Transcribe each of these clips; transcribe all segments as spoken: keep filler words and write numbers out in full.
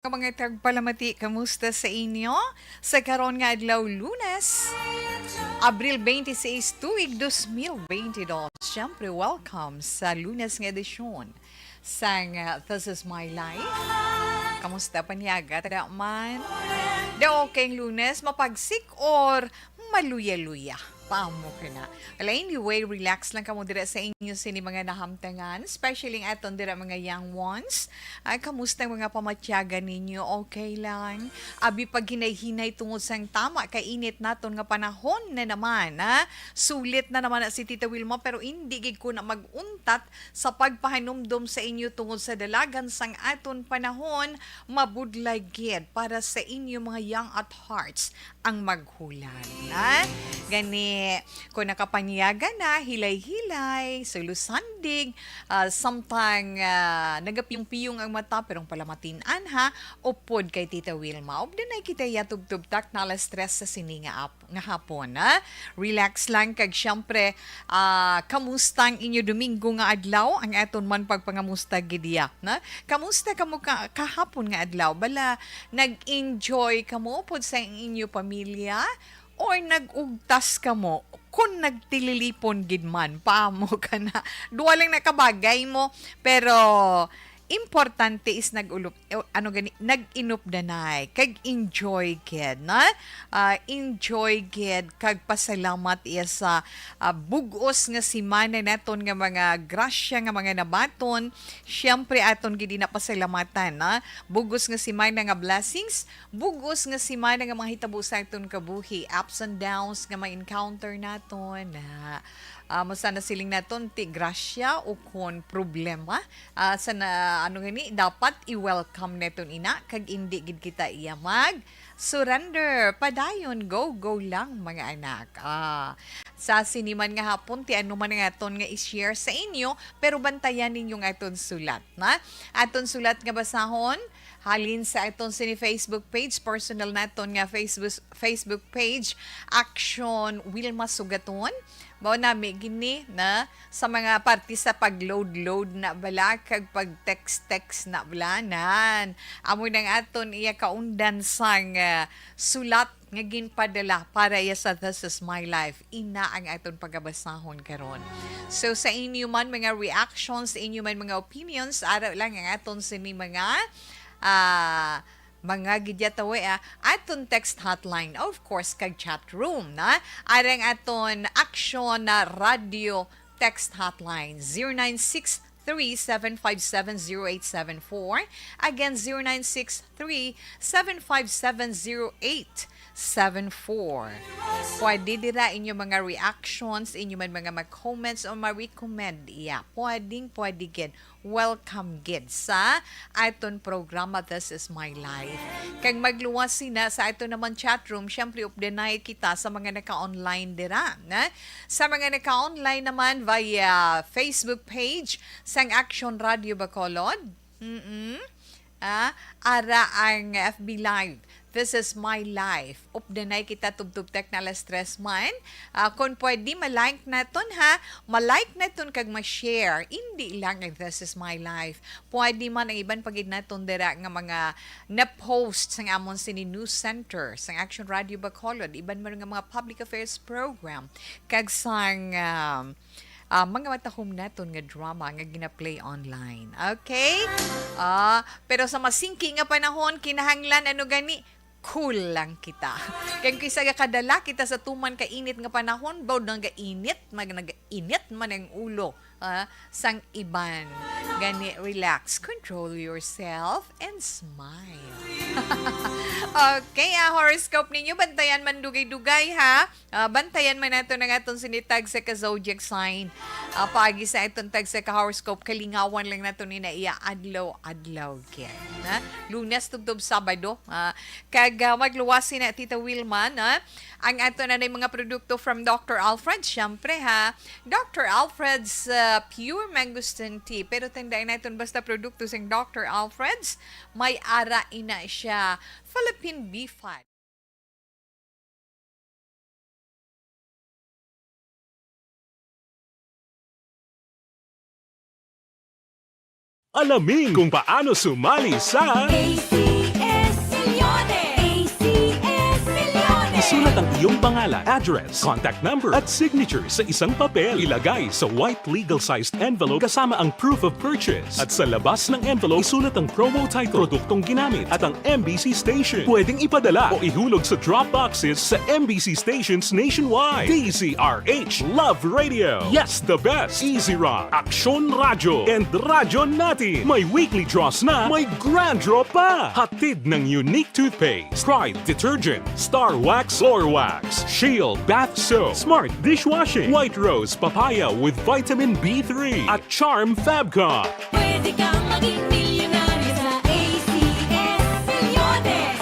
Mga tagpalamati, kamusta sa inyo? Sa karon nga adlaw, Lunes, Abril twenty-six, tuig dos mil twenty-dos. Siyempre, welcome sa Lunes nga edisyon sang, uh, This Is My Life. Kamusta, panyaga, tara man? Da okay ang Lunes, mapagsik or maluya-luya? Pamo ka na. Well, anyway, relax lang kamo dira sa inyo sini mga nahamtangan, especially ang aton dira mga young ones. Ay, kamusta ang mga pamatyagan ninyo? Okay lang? Abi paghinay-hinay tungod sang tama ka init naton nga panahon na naman, ha? Sulit na naman na si Tita Wilma, pero hindi gid ko na mag-untat sa pagpahanumdom sa inyo tungod sa dalagan sang aton panahon. Mabudlay gid para sa inyo mga young at hearts ang maghulan, ha? Gani, kung nakapanyaga na, hilay-hilay, sulusandig, ah, samtang, ah, nagapiyong-piyong ang mata, pero ang palamatin-an, ha, upod kay Tita Wilma. Updanay kita ya tubtub tak na alas tres sa sini nga ap-, nga hapon, ha? Relax lang, kag siyempre, ah, kamusta ang inyo Domingo nga adlaw? Ang aton man pagpangamusta gid ya, na? Kamusta kamo ka-, kahapon nga adlaw? Bala, nag-enjoy kamo pod sa inyo pamilya? Or nag-ugtas kamo? Kung nagtililipon gid man, pamo ka na. Duwa lang nakabagay mo, pero importante is nag-ulop-, eh, ano gani, nag-inupdanay, kag enjoy gid, na? Ah, enjoy gid, kag pasalamat iya sa, ah, bug-os nga semana naton nga mga grasya, nga mga nabaton. Siyempre, aton gid na pasalamatan, na? Bug-os nga semana nga blessings, bug-os nga semana nga mga hitabo sa aton kabuhi, ups and downs nga ma-encounter naton, na? Ah, mo sana siling naton, ti grasya o kon problema. Ah, sa na, ano gani, dapat i-welcome neton ina, kag indi gid kita iya mag-surrender. Padayon, go, go lang, mga anak. Ah, sa sini man nga hapon, ti ano man ang aton nga i-share sa inyo, pero bantayan ninyo ang aton sulat, na? Aton sulat nga basahon, halin sa aton sini Facebook page, personal naton nga Facebook, Facebook page, Action Wilma Sugaton. Mao nami gini na sa mga parte sa pag-load-load na bala kag pag-text-text na bala nan. Amo nang aton iya kaundan sang, ah, sulat nga ginpadala para iya sa This Is My Life. Ina ang aton pagabasahon karon. So, sa inyo man mga reactions, sa inyo man mga opinions, ara lang ang aton sini mga, ah, mga gidyatawe, ah, aton text hotline, of course, kag chat room, na? Arang aton Aksyon na Radio text hotline, zero nine six three, seven five seven, zero eight seven four. Again, zero nine six three, seven five seven, zero eight seven four. Pwede dira inyo mga reactions, inyo man mga mag-comments o ma-recommend iya. Pwedeng pwede gid. Welcome gid sa aton programa, This Is My Life. Kag magluwas sina sa aton naman chat room, syempre, updanay kita sa mga naka-online dira, na? Sa mga naka-online naman via Facebook page sang Action Radio Bacolod. Mm-mm. Ah, ara ang F B Live. This Is My Life. Updanay kita tubtub tek na alas tres man. Ah, kung pwede, ma-like naton, ha. Ma-like naton kag ma-share. Indi lang ang This Is My Life. Pwede man ang iban pa gid naton dira nga mga na-post sang amon sini news center, sang Action Radio Bacolod, iban man nga mga public affairs program, kag sang, um, ah, mga matahom naton nga drama nga gina-play online. Okay? Ah, pero sa masingki nga panahon, kinahanglan, ano gani, cool lang kita. Kay kaysa kadala kita sa tuman ka init nga panahon, baw nagainit, mag-, nagainit man ang ulo, ah, sang iban. Gani, relax, control yourself, and smile. Okay, ah, horoscope ninyo, bantayan man dugay-dugay, ha? Ah, bantayan man nato ang aton sinitag sa ka zodiac sign. Ah, paagi sa aton tag sa ka horoscope, kalingawan lang nato ni na iya adlaw-adlaw gid, na? Lunes tubtob Sabado. Ah, kag, ah, magluwas si na Tita Wilma, na? Ang ato na mga produkto from Doctor Alfred, syempre, ha. Doctor Alfred's, ah, Pure Mangosteen Tea. Pero tandaan naton, basta produkto sing Doctor Alfred's, may ara ina siya Philippine Beef Fat. Alamin kung paano sumali sa A C Pangalan, address, contact number, at signature sa isang papel. Ilagay sa white legal-sized envelope kasama ang proof of purchase. At sa labas ng envelope, isulat ang promo title, produktong ginamit, at ang M B C station. Pwedeng ipadala o ihulog sa drop boxes sa M B C stations nationwide. D Z R H Love Radio. Yes, the best. Easy Rock, Aksyon Radyo, and Radyo Natin. May weekly draws na, may grand draw pa. Hatid ng Unique Toothpaste, Pride Detergent, Star Wax, Floor Wax, Shield Bath Soap, Smart Dishwashing, White Rose Papaya with Vitamin B three, at Charm Fabcon. Pwede kang maging milyonaryo sa A C S Milyones.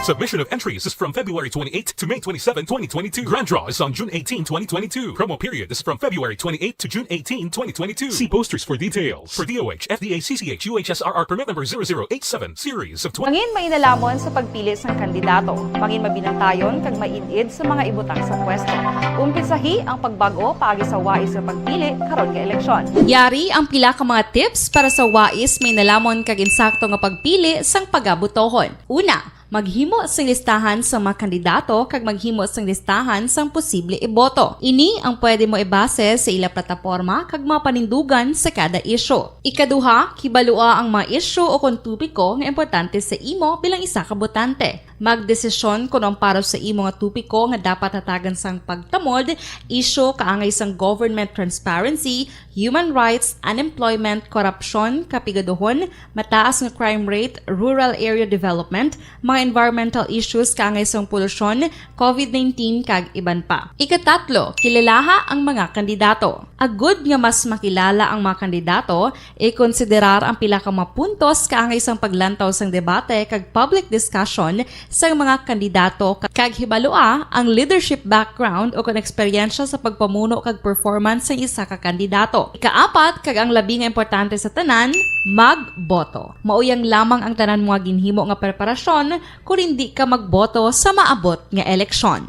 Submission of entries is from February twenty-eighth to May twenty-seven, twenty twenty-two. Grand draw is on June eighteen, twenty twenty-two. Promo period is from February twenty-eighth to June eighteen, twenty twenty-two. See posters for details. For D O H, F D A, C C H, U H S R R permit number zero zero eight seven, series of twenty. Mangin mainalamon sa pagpili sang kandidato. Mangin mabinantayon kag maid-id sa mga ibutang sa pwesto. Umpisahi ang pagbag-o paagi sa wais nga pagpili karon nga eleksyon. Yari ang pila ka mga tips para sa wais, mainalamon kag insakto nga pagpili sang pagabotohon. Una, maghimo sing listahan sa mga kandidato kag maghimo sing listahan sang posible iboto. Ini ang pwede mo ibase sa ila plataporma kag mga panindugan sa kada isyu. Ikaduha, kibalua ang mga isyu o kon topiko nga importante sa imo bilang isa ka botante. Magdesisyon kon ang para sa imo nga topiko nga dapat hatagan sang pagtamod, isyu kaangay sang government transparency, human rights, unemployment, korupsyon, kapigaduhon, mataas nga crime rate, rural area development, mga environmental issues kaangay sang polusyon, covid nineteen, kag iban pa. Ikatatlo, kilalaha ang mga kandidato. Agud nga mas makilala ang mga kandidato, ikonsiderar ang pila ka mga puntos kaangay sang paglantaw sang debate kag public discussion sang mga kandidato, kag hibalua ang leadership background o kon eksperyensya sa pagpamuno kag performance sang isa ka kandidato. Ikaapat, kag ang labi nga importante sa tanan, magboto. Mauyang lamang ang tanan mo nga ginhimo nga preparasyon kon indi ka magboto sa maabot nga eleksyon.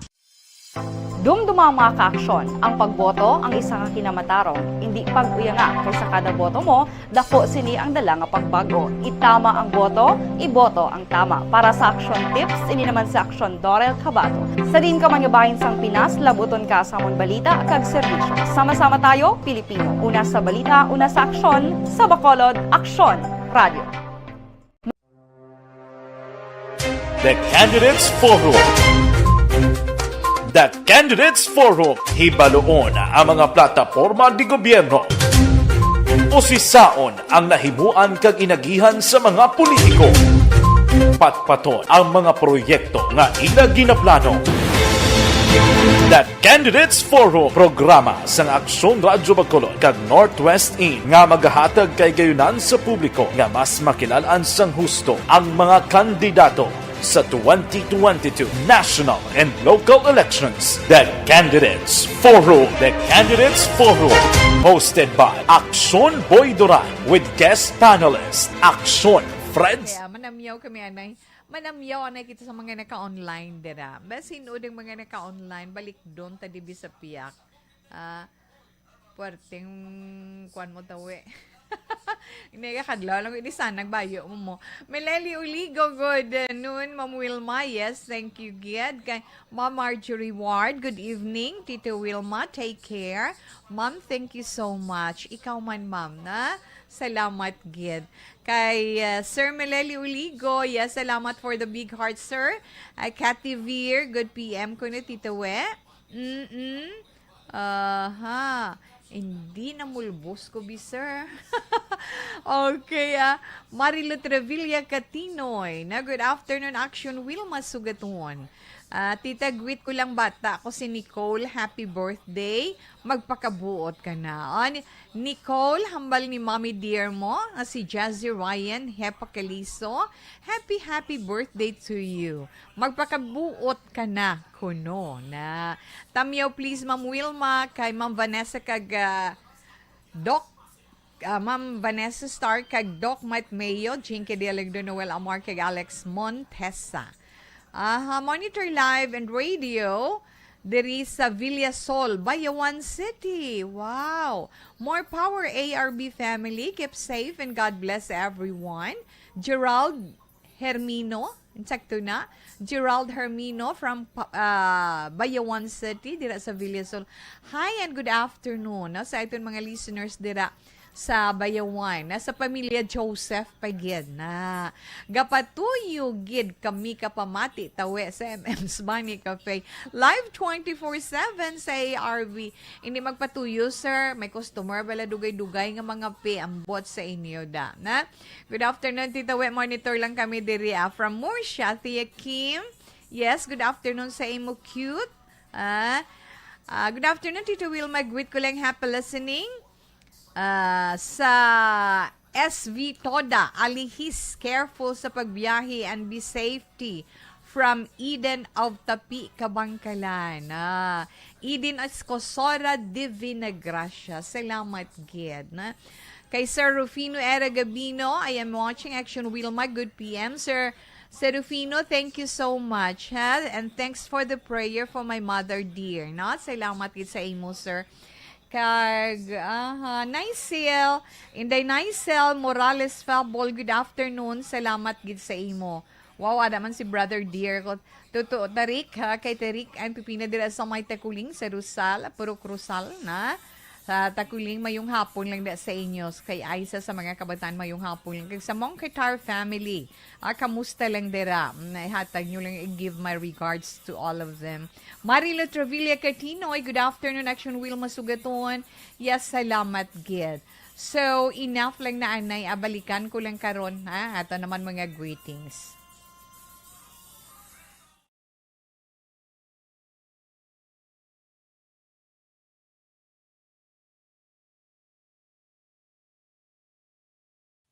Dumduma ang mga kaaksyon, ang pagboto ang isa ka kinamatarong, indi pag-uyanga, kay sa kada boto mo, dako sini ang dala nga pagbag-o. Itama ang boto, iboto ang tama. Para sa Aksyon Tips, ini naman si Aksyon Dorel Cabato. Sa diin ka man nga bahin sang Pinas, labuton ka sa amon balita kag serbisyo. Sama-sama tayo, Pilipino. Una sa balita, una sa aksyon, sa Bacolod, Aksyon Radio. The Candidates Forum. The Candidates Forum, hibaluon ang mga plataporma de gobyerno. Usisaon ang nahimuan kag inagihan sa mga politiko. Patpaton ang mga proyekto nga ila ginaplano. The Candidates Forum, programa sang Aksyon Radyo Bacolod kag Northwest In nga magahatag kahigayonan sa publiko nga mas makilal-an sang husto ang mga kandidato sa twenty twenty-two national and local elections. The Candidates Forum. The Candidates Forum, hosted by Aksyon Boy Duran with guest panelist Aksyon Fred. Kaya manamyaw kami, anay. Manamyaw, anay, kita sa mga naka-online dira. Basin o ding mga naka-online, balik doon ta dibi sa piyak. Ah, puwerteng kuwan mo, tawi. Hindi ka kadlaw lang, hindi sana nagbayo mo mo. Meleli Uligo, good, uh, noon, Ma'am Wilma. Yes, thank you, gid. Kay Ma'am Marjorie Ward, good evening. Tito Wilma, take care. Ma'am, thank you so much. Ikaw man, ma'am, na? Salamat, gid. Kay, uh, Sir Meleli Uligo, yes, salamat for the big heart, sir. Uh, Cathy Veer, good P M ko na, Tito We. Mm-mm. Aha. Hindi na mulbos ko, bi, sir. Okay, ah. Marilu Trevilla Katinoy na, "Good afternoon, Action Wilma Sugaton. Ah, tita, greet ko lang bata ko si Nicole. Happy birthday. Magpakabuot ka na." Oh, ni-, Nicole, hambal ni Mommy Dear mo, nga si Jazzy Ryan Hepa Caliso. Happy, happy birthday to you. Magpakabuot ka na kuno na. Tamyaw, please, Ma'am Wilma, kay Ma'am Vanessa kag, ah, Doc, ah, Ma'am Vanessa Star kag Doc Matt Mayo, Jinky Dialegdo, Noel Amor kag Alex Montesa. Aha, monitor live and radio diri sa Villasol, Bayawan City. Wow! More power, A R B family. Keep safe and God bless everyone. Gerald Hermino, Sakto na. Gerald Hermino from Pa-, ah, Bayawan City, dira sa Villa Sol. Hi and good afternoon, no, sa aton mga listeners dira sa Bayawan, na sa pamilya Joseph pa gid na. Gapatuyo gid kami kapamati tawi sa M M's Bunny Cafe. Live twenty-four seven sa A R V. Hindi magpatuyo, sir. May customer bala dugay-dugay nga mga pi ambot sa inyo da, na? Good afternoon, Tita We. Monitor lang kami diri, ah, from Murcia, Tia Kim. Yes, good afternoon sa imo, cute. Ah, ah, good afternoon, Tita Wilma. Greet ko lang, happy listening. Ah, sa S V Toda, alihis, careful sa pagbiyahe and be safety from Eden of Tapi, Kabangkalan. Ah, Eden Escosora, Divina Gracia. Salamat gid, na. Kay Sir Rufino Era Gabino, "I am watching Action Wilma. Good P M, Sir." Sir Rufino, thank you so much, ha? And thanks for the prayer for my mother, dear. No? Salamat gid sa imo, sir. Kag, aha, Nicel, Inday Nicel Morales Fabol, good afternoon. Salamat gid sa imo. Wow, ada man si Brother Dear ko. Totoo, Tarik, ha? Kay Tarik, ang pipina dira sa may Takuling, sa Rosal, Purok Rosal, na? Sa Takuling, mayong hapon lang da sa inyo. Kay Aisa sa mga kabataan, mayong hapon lang. Kag sa Mongketar family, ah, kamusta lang dira? Mm, ihatag nyo lang, I give my regards to all of them. Marilo Travilla Catinoy, good afternoon, Action Wheel Masugaton. Yes, salamat gid. So, enough lang na anay. Ah, balikan ko lang karon, ha? Ato naman mga greetings.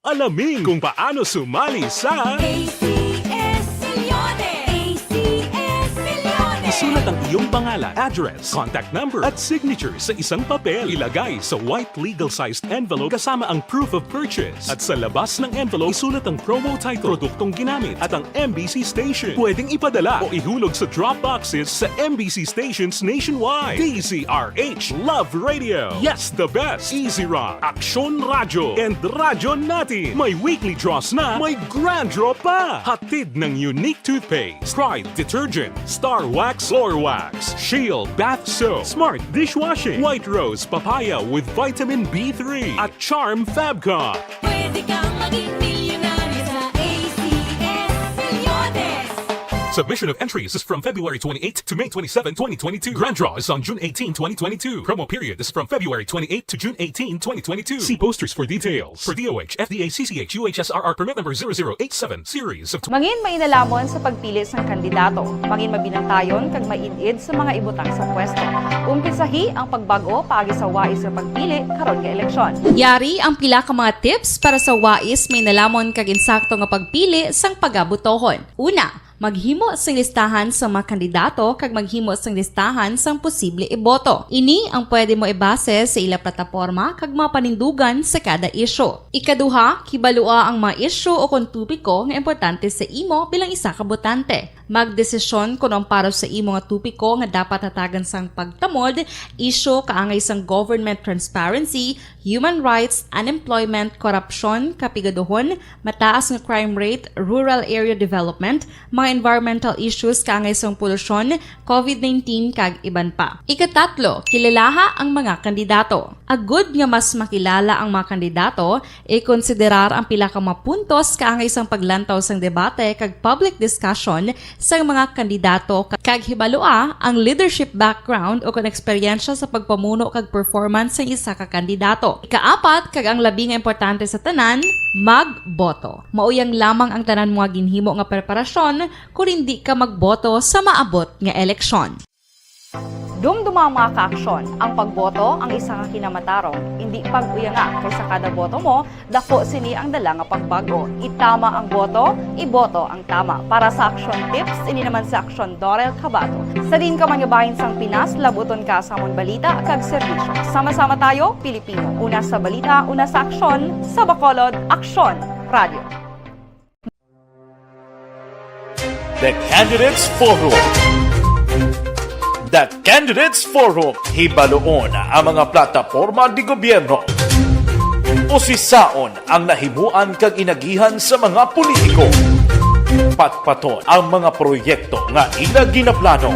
Alamin kung paano sumali sa A C S Milyones. A C S Milyones. Isulat ang iyong pangalan, address, contact number, at signature sa isang papel. Ilagay sa white legal-sized envelope kasama ang proof of purchase. At sa labas ng envelope, isulat ang promo title, produktong ginamit, at ang M B C station. Pwedeng ipadala o ihulog sa drop boxes sa M B C stations nationwide. D Z R H Love Radio. Yes, the best. Easy Rock, Aksyon Radyo, and Radyo Natin. May weekly draws na, may grand draw pa. Hatid ng Unique Toothpaste, Pride Detergent, Star Wax Floor Wax, Shield Bath Soap, Smart Dishwashing, White Rose Papaya with Vitamin B three, at Charm Fabcon. Pwede kang maging milyonaryo sa A C S Milyones. Submission of entries is from February twenty-eight to May twenty-seven, twenty twenty-two. Grand draw is on June eighteen, twenty twenty-two. Promo period is from February twenty-eight to June eighteen, twenty twenty-two. See posters for details. For D O H, F D A, C C H, U H S R R permit number zero zero eight seven, series of Mangin mainalaman sa pagpili sang kandidato. Mangin mabinantayon kag maid-id sa mga ibutang sa pwesto. Umpisahi ang pagbag-o paagi sa wais nga pagpili karon nga eleksyon. Yari ang pila ka mga tips para sa wais, mainalamon kag insakto nga pagpili sang pagabutohon. Una, maghimo sing listahan sa mga kandidato kag maghimo sing listahan sang posible iboto. Ini ang pwede mo ibase sa ila plataporma kag mga panindugan sa kada isyu. Ikaduha, kibalua ang mga isyu o kon topiko nga importante sa imo bilang isa ka botante. Magdesisyon kon ang para sa imo nga topiko nga dapat hatagan sang pagtamod, isyu kaangay sang government transparency, human rights, unemployment, korupsyon, kapigaduhon, mataas nga crime rate, rural area development, mga environmental issues kaangay sang polusyon, covid nineteen, kag iban pa. Ikatatlo, kilalaha ang mga kandidato. Agud nga mas makilala ang mga kandidato, ikonsiderar ang pila ka mga puntos kaangay sang paglantaw sang debate kag public discussion sang mga kandidato, kag hibalua ang leadership background o kon eksperyensya sa pagpamuno kag performance sang isa ka kandidato. Ikaapat, kag ang labi nga importante sa tanan, magboto. Mauyang lamang ang tanan mo nga ginhimo nga preparasyon kon indi ka magboto sa maabot nga eleksyon. Dumduma ang mga kaaksyon, ang pagboto ang isa ka kinamatarong, indi pag-uyanga, kay sa kada boto mo, dako sini ang dala nga pagbag-o. Itama ang boto, iboto ang tama. Para sa Aksyon Tips, ini naman si Aksyon Dorel Cabato. Sa diin ka man nga bahin sang Pinas, labuton ka sa amon balita kag serbisyo. Sama-sama tayo, Pilipino. Una sa balita, una sa aksyon, sa Bacolod, Aksyon Radio. The Candidates Forum. The Candidates Forum, hibaluon ang mga plataporma de gobyerno. Usisaon ang nahimuan kag inagihan sa mga politiko. Patpaton ang mga proyekto nga ila ginaplano.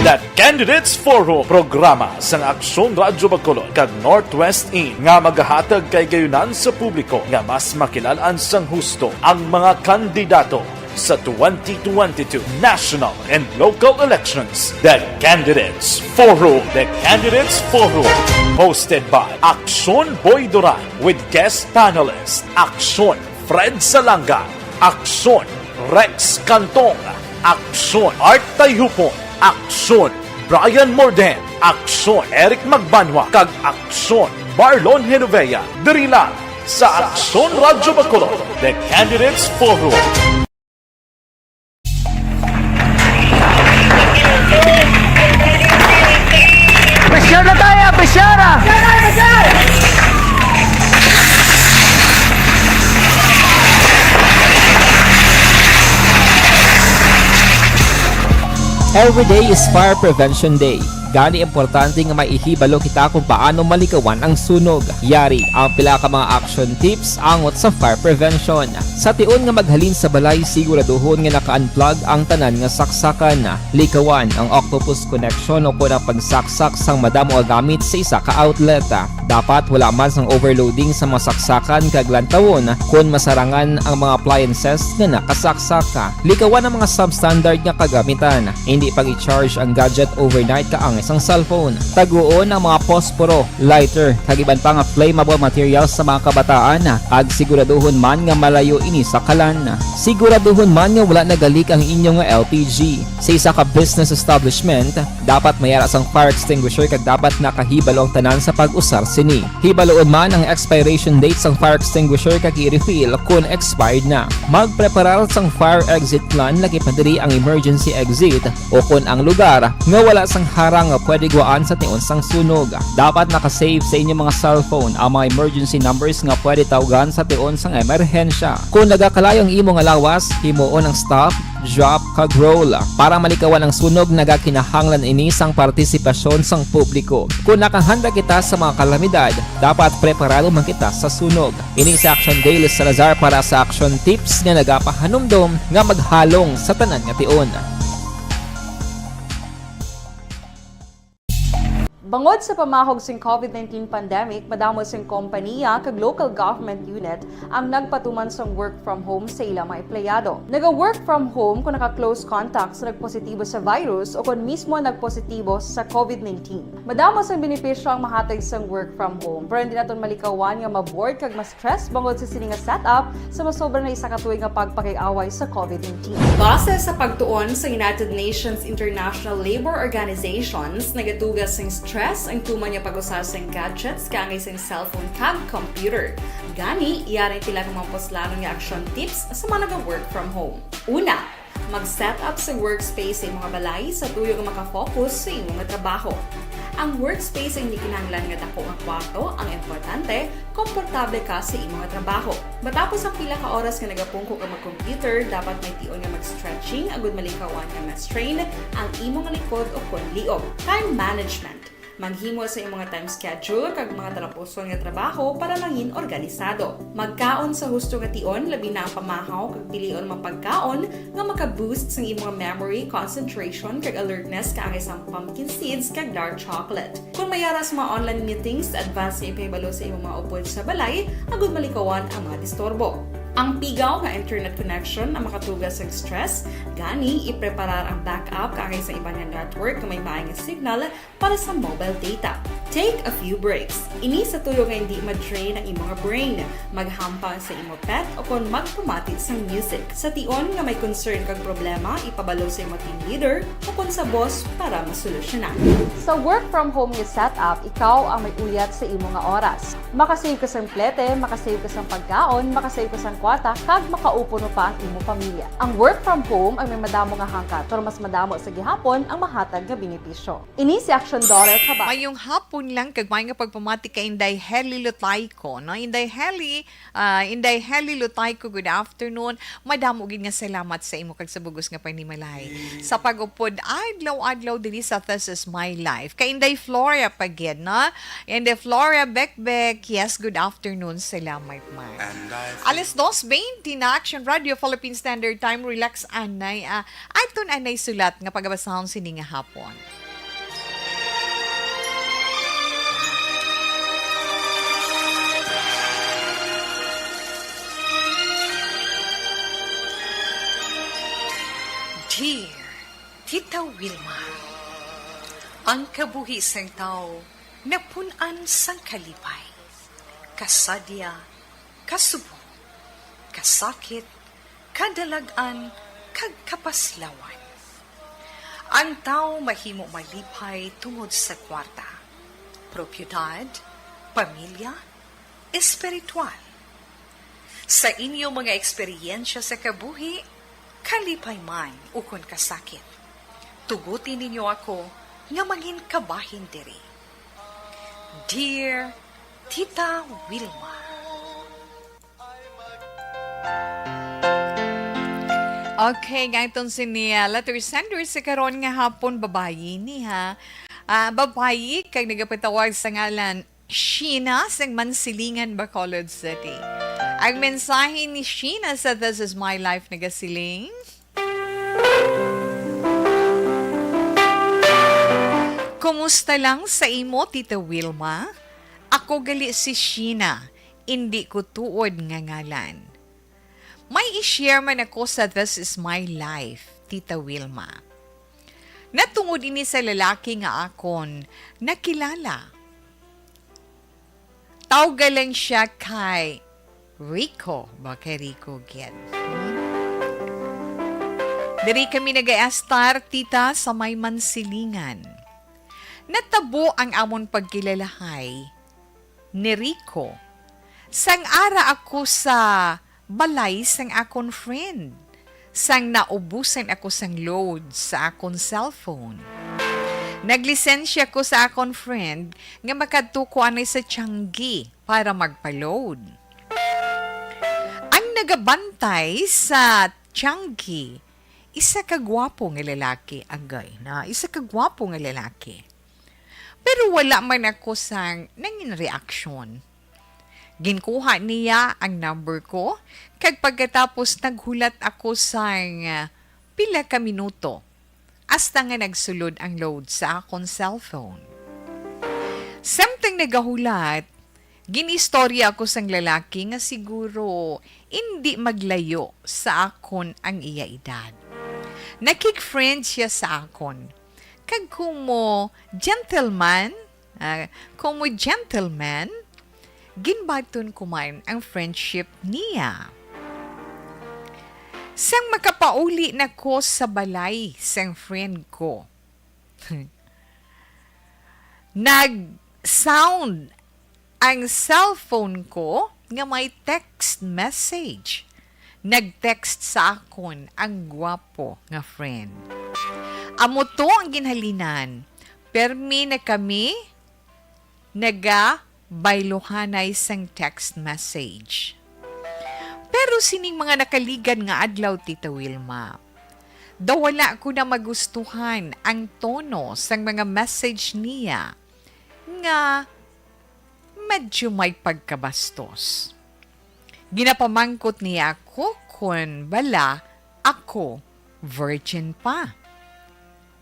The Candidates Forum, programa sang Aksyon Radyo Bacolod kag Northwest Inn nga magahatag kahigayonan sa publiko nga mas makilalan sang husto ang mga kandidato sa twenty twenty-two national and local elections. The Candidates Forum. The Candidates Forum, hosted by Aksyon Boy Duran with guest panelist Aksyon Fred Salanga, Aksyon Rex Cantong, Aksyon Art Tayhupon, Aksyon Brian Morden, Aksyon Eric Magbanwa, kag Aksyon Marlon Genovea, diri lang sa Aksyon Radyo Bacolod, The Candidates Forum. Pressure na tayo, pressure ah! Every day is Fire Prevention Day. Gani, importante nga may ihibalo kita kung paano malikawan ang sunog. Yari ang pila ka mga action tips angot sa fire prevention. Sa tion nga maghalin sa balay, siguraduhon nga naka-unplug ang tanan nga saksakan. Likawan ang octopus connection o kon ang pagsaksak sang madamo nga gamit sa isa ka outlet. Dapat wala man sang overloading sa mga saksakan kag lantawon kon masarangan ang mga appliances nga nakasaksak. Likawan ang mga substandard nga kagamitan. Hindi pag-i-charge ang gadget overnight kaangay sang cellphone. Taguon ang mga posporo, lighter, kag iban pa nga flammable materials sa mga kabataan, kag siguraduhon man nga malayo ini sa kalan. Siguraduhon man nga wala nagalik ang inyo nga L P G. Sa isa ka business establishment, dapat may ara sang fire extinguisher kag dapat nakahibalo ang tanan sa pag-usar sini. Hibaluon man ang expiration date sang fire extinguisher kag i-refill kon expired na. Magpreparar sang fire exit plan, lakip na diri ang emergency exit o kon ang lugar nga wala sang harang nga pwede guwaan sa tion sang sunog. Dapat naka-save sa inyo mga cellphone ang mga emergency numbers nga pwede tawgan sa tion sang emerhensya. Kon nagakalayo ang imo nga lawas, himuon ang stop, drop, kag roll. Para malikawan ang sunog, nagakinahanglan ini sang partisipasyon sang publiko. Kon nakahanda kita sa mga kalamidad, dapat preparado man kita sa sunog. Ini si Action Dale Salazar para sa Action Tips nga nagapahanumdom nga maghalong sa tanan nga tion. Bangod sa pamahog sing COVID nineteen pandemic, madamo sing kompanya kag local government unit ang nagpatuman sang work from home sa ila mga empleyado. Naga-work from home kon naka-close contact sa nagpositibo sa virus o kon mismo nagpositibo sa COVID nineteen. Madamo sang benepisyo ang mahatag sang work from home, pero hindi naton malikawan nga ma-bored kag ma-stress bangod sa sini nga setup sa masobra na isa ka tuig nga pagpakig-away sa COVID nineteen. Base sa pagtuon sa United Nations International Labour Organizations, nagatuga sing stress ang tuman nga pag-usa sing gadgets kaangay sing cellphone kag computer. Gani, yari pila ka mga puslanon nga action tips sa mga naga-work from home. Una, mag-set up sa workspace sa imong balay sa tuyo nga makafocus sa imo nga trabaho. Ang workspace ang hindi kinahanglan nga dako nga kwarto, ang importante, komportable ka sa imo nga trabaho. Matapos ang pila ka oras nga nagapungko ka mag-computer, dapat may tion nga mag-stretching agud malikawan nga ma-strain ang imo nga likod o kon liog. Time management. Maghimo sa imo nga time schedule kag mga talapuson nga trabaho para mangin organisado. Magkaon sa husto nga tion, labi na ang pamahaw, kag pilion ang mga pagkaon nga maka-boost sang imo nga memory, concentration, kag alertness kaangay sang pumpkin seeds kag dark chocolate. Kon may ara sa mga online meetings, advance nga ipahibalo sa imo mga upod sa balay agud malikawan ang mga disturbo. Ang pigaw nga internet connection ang makatuga sang stress, gani ipreparar ang backup kaangay sa iban nga network nga may maay nga signal para sa mobile data. Take a few breaks. Ini sa tuyo nga hindi ma-drain ang imo nga brain. Maghampang sa imo pet o kon magpamati sang music. Sa tion nga may concern kag problema, ipabalo sa imo team leader o kon sa boss para masolusyonan. Sa work from home nga setup, ikaw ang may uyat sa imo nga oras. Makasave ka sang plete, makasave ka sang pagkaon, makasave ka sang kwarta, kag makaupo pa ang imo pamilya. Ang work from home ang may madamo nga hangkat, pero mas madamo sa gihapon ang mahatag nga benepisyo. Ini si Action Daughter Kabay. Mayong hapon lang kag maayo nga pagpamati kay Inday Heli Lutayco, no? Inday Heli, ah, Inday Heli Lutayco, good afternoon. Madamo gid nga salamat sa imo kag sa bugos nga panimalay. Sa pag-upod adlaw-adlaw diri sa This Is My Life. Kay Inday Flora pa gid, no? Inday Flora Bekbek, yes, good afternoon. Salamat man. Alas dos twenty na Action Radio Philippine Standard Time. Relax anay, ah, aton anay sulat nga pagabasahon sini nga hapon. Dear Tita Wilma, ang kabuhi sang tawo napun-an sang kalipay, kasadya, kasubo, kasakit, kadalag-an, kag kapaslawan. Ang tawo mahimo malipay tungod sa kwarta, propiedad, pamilya, espiritual. Sa inyo mga eksperyensya sa kabuhi, kalipay man ukon kasakit, tuguti ninyo ako nga mangin kabahin diri. Dear Tita Wilma. Okay, nga iton si ni, ah, letter sender sa karon nga hapon, babayi ni, ha. Ah, babayi kag nagapatawag sa ngalan Sheena sang Mansilingan, Bacolod City. Ang mensahe ni Sheena sa This Is My Life nagasiling, "Kumusta lang sa imo, Tita Wilma? Ako gali si Sheena, indi ko tuod nga ngalan. May i-share man ako sa This Is My Life, Tita Wilma. Natungod ini sa lalaki nga akon nakilala. Tawga lang siya kay Rico, ba kay Rico gid. Hmm? Diri kami nag-estar, tita, sa may Mansilingan. Natabo ang amon pagkilalahay ni Rico sang ara ako sa balay sang akon friend, sang naubusan ako sang load sa akon cellphone. Naglisensya ko sa akon friend nga makadto ko anay sa Changi para magpa-load. Ang nagabantay sa Changi, isa ka gwapo nga lalaki, agay na, isa ka gwapo nga lalaki. Pero wala man ako sang nangin reaksyon. Ginkuha niya ang number ko, kag pagkatapos naghulat ako sang, ah, pila ka minuto, hasta nga nagsulod ang load sa akon cellphone. Samtang nagahulat, ginistorya ako sang lalaki nga siguro indi maglayo sa akon ang iya edad. Nakig-friend siya sa akon. Kag kumo gentleman, ah, kumo gentleman, ginbaton ko man ang friendship niya. Sang makapauli na ko sa balay sang friend ko, nag-sound ang cellphone ko nga may text message. Nag-text sa akon ang gwapo nga friend. Amo to ang ginhalinan. Permi na kami nagabayluhanay sang text message. Pero sining mga nakaligad nga adlaw, Tita Wilma, daw wala ko na magustuhan ang tono sang mga message niya nga medyo may pagkabastos. Ginapamangkot niya ako kon bala ako virgin pa.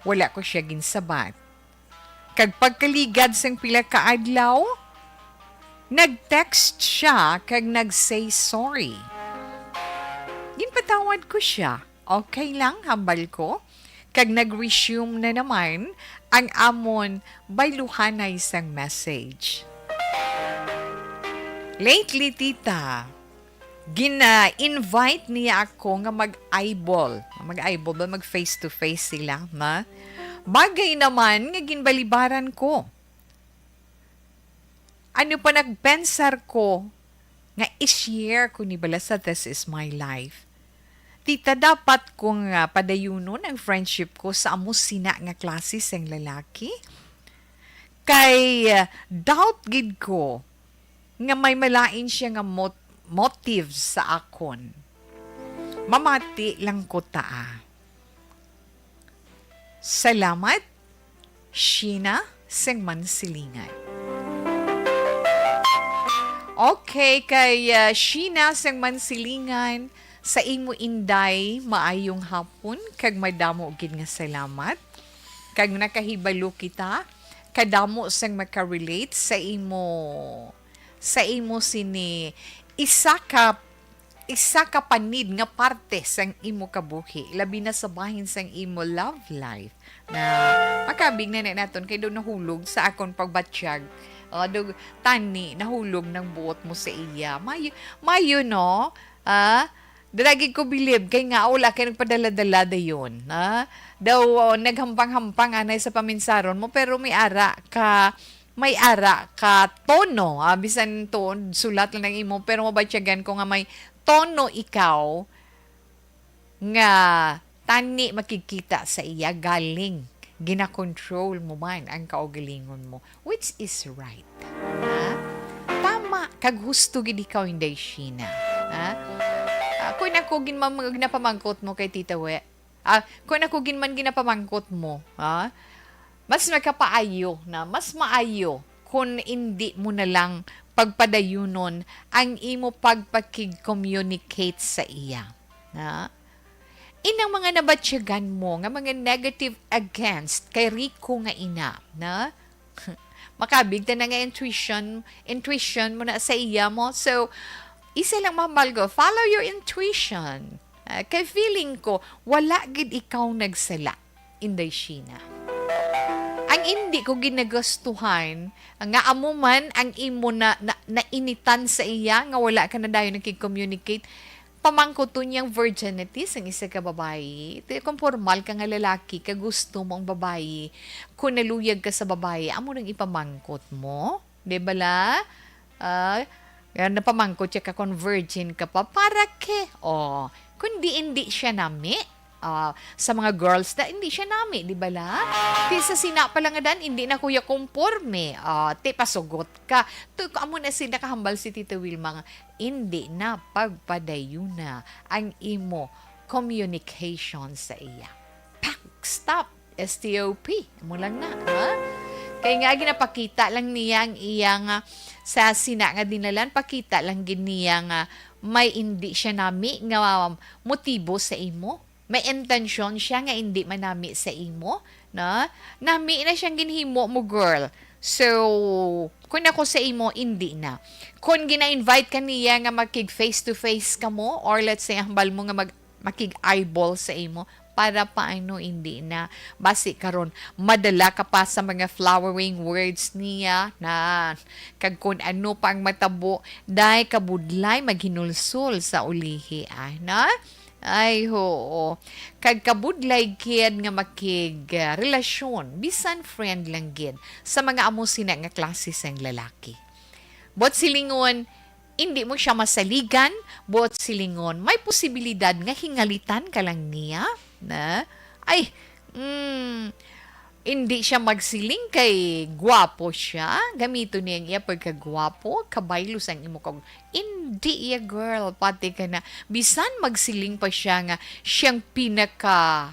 Wala ko siya ginsabat. Kag pagkaligad sang pila ka adlaw, nag-text siya kag nag-say sorry. Ginpatawad ko siya. Okay lang, hambal ko. Kag nag-resume na naman ang amon bayluhanay sang message. Lately, tita, gina-invite niya ako nga mag-eyeball. Mag-eyeball ba? Mag face-to-face sila, na? Bagay naman nga ginbalibaran ko. Ano pa, nagpensar ko nga i-share ko ni bala sa This Is My Life. Tita, dapat kong, ah, padayunon ang friendship ko sa amo sina nga klase sang lalaki? Kay, ah, doubt gid ko nga may malain siya nga mot-, motive sa akon. Mamati lang ko ta, ah. Salamat, Sheena sing Mansilingan. Okay, kay, ah, Sheena sang Mansilingan, sa imo, Inday, maayong hapon, kag madamo gid nga salamat. Kag nakahibalo kita, kadamo sang makarelate sa imo, sa imo sini, isa ka, isa ka panid nga parte sang imo kabuhi, labi na sa bahin sang imo love life. Na makabig na na naton kay do nahulog sa akon pagbatyag. O, do, tani, nahulog nang buot mo sa iya. Mayo, mayo, no? Ah, dira gid ko bilib kay nga wala kay nagpadala-dala dayon, ah. Daw, oh, naghampang-hampang anay sa paminsaron mo, pero may ara ka, may ara ka tono, ah, bisan tuod sulat lang ang imo, pero mabatyagan ko nga may tono ikaw nga tani makigkita sa iya galing ginakontrol mo man ang kaugalingon mo, which is right. Ha? Tama, kag husto gid ikaw, Inday Sheena. Ha? Ah, kung ako gin-, mam-, ginapamangkot mo kay Tita We, ah, kung ako gin-, man ginapamangkot mo, ha? Mas makapaayo na, mas maayo kung indi mo na lang pagpadayunon ang imo pagpakig-communicate sa iya. Na? Inang mga nabatyagan mo nga mga negative against kay Rico nga ina, na? Makabig ta na nga intuition, intuition mo na sa iya mo. So, isa lang mahambal ko, follow your intuition. Ah, kay feeling ko, wala gid ikaw nagsala, Inday Sheena. Ang indi ko ginagastuhan, nga amo man ang imo na, na, nainitan sa iya, nga wala ka na dayon nakig-communicate, pamangkuton niyang virginity sang isa ka babayi. Ti, kung formal ka nga lalaki, ka gusto mo ang babayi, kung naluyag ka sa babayi, amo nang ipamangkot mo. Di bala? Ah, nga napamangkot siya ka kung virgin ka pa. Para ke? Oh, kundi hindi siya nami. Ah, sa mga girls na, hindi siya nami, di bala? Ti sa sina pa lang nga dan, hindi na kuya kumporme. Ah, ti pasugot ka. To, amo na sila kahambal si Tita Wilma nga, hindi na pagpadayuna ang imo communication sa iya. Pak! Stop! S T O P. Amo lang na, ha? Kay nga, ginapakita lang niya ang iya nga, sa sina nga dinalan, pakita lang gid niya nga may hindi siya nami nga motibo sa imo. May intensyon siya nga hindi manami sa imo, no? Nami na siyang ginhimo mo, girl. So, kung ako sa imo, hindi na. Kung gina-invite ka niya nga makig face to face ka mo, or let's say, hambal mo nga mag-, makig eyeball sa imo, para paano hindi na? Basi karon, madala ka pa sa mga flowering words niya, na, kag kung ano pa ang matabo, day kabudlay maghinulsol sa ulihi, ah, na? Ay, hoo. Kag kabudlay gid nga makig, ah, relasyon, bisan friend lang gid, sa mga amo sina nga klase sang lalaki. Buot silingon, indi mo siya masaligan, buot silingon, may posibilidad nga hingalitan ka lang niya, na? Ay, mm, indi siya magsiling kay gwapo siya. Gamiton niya ang iya pagkagwapo, kabaylo sang imo kag-, indi iya, girl, pati ka na. Bisan magsiling pa siya nga siyang pinaka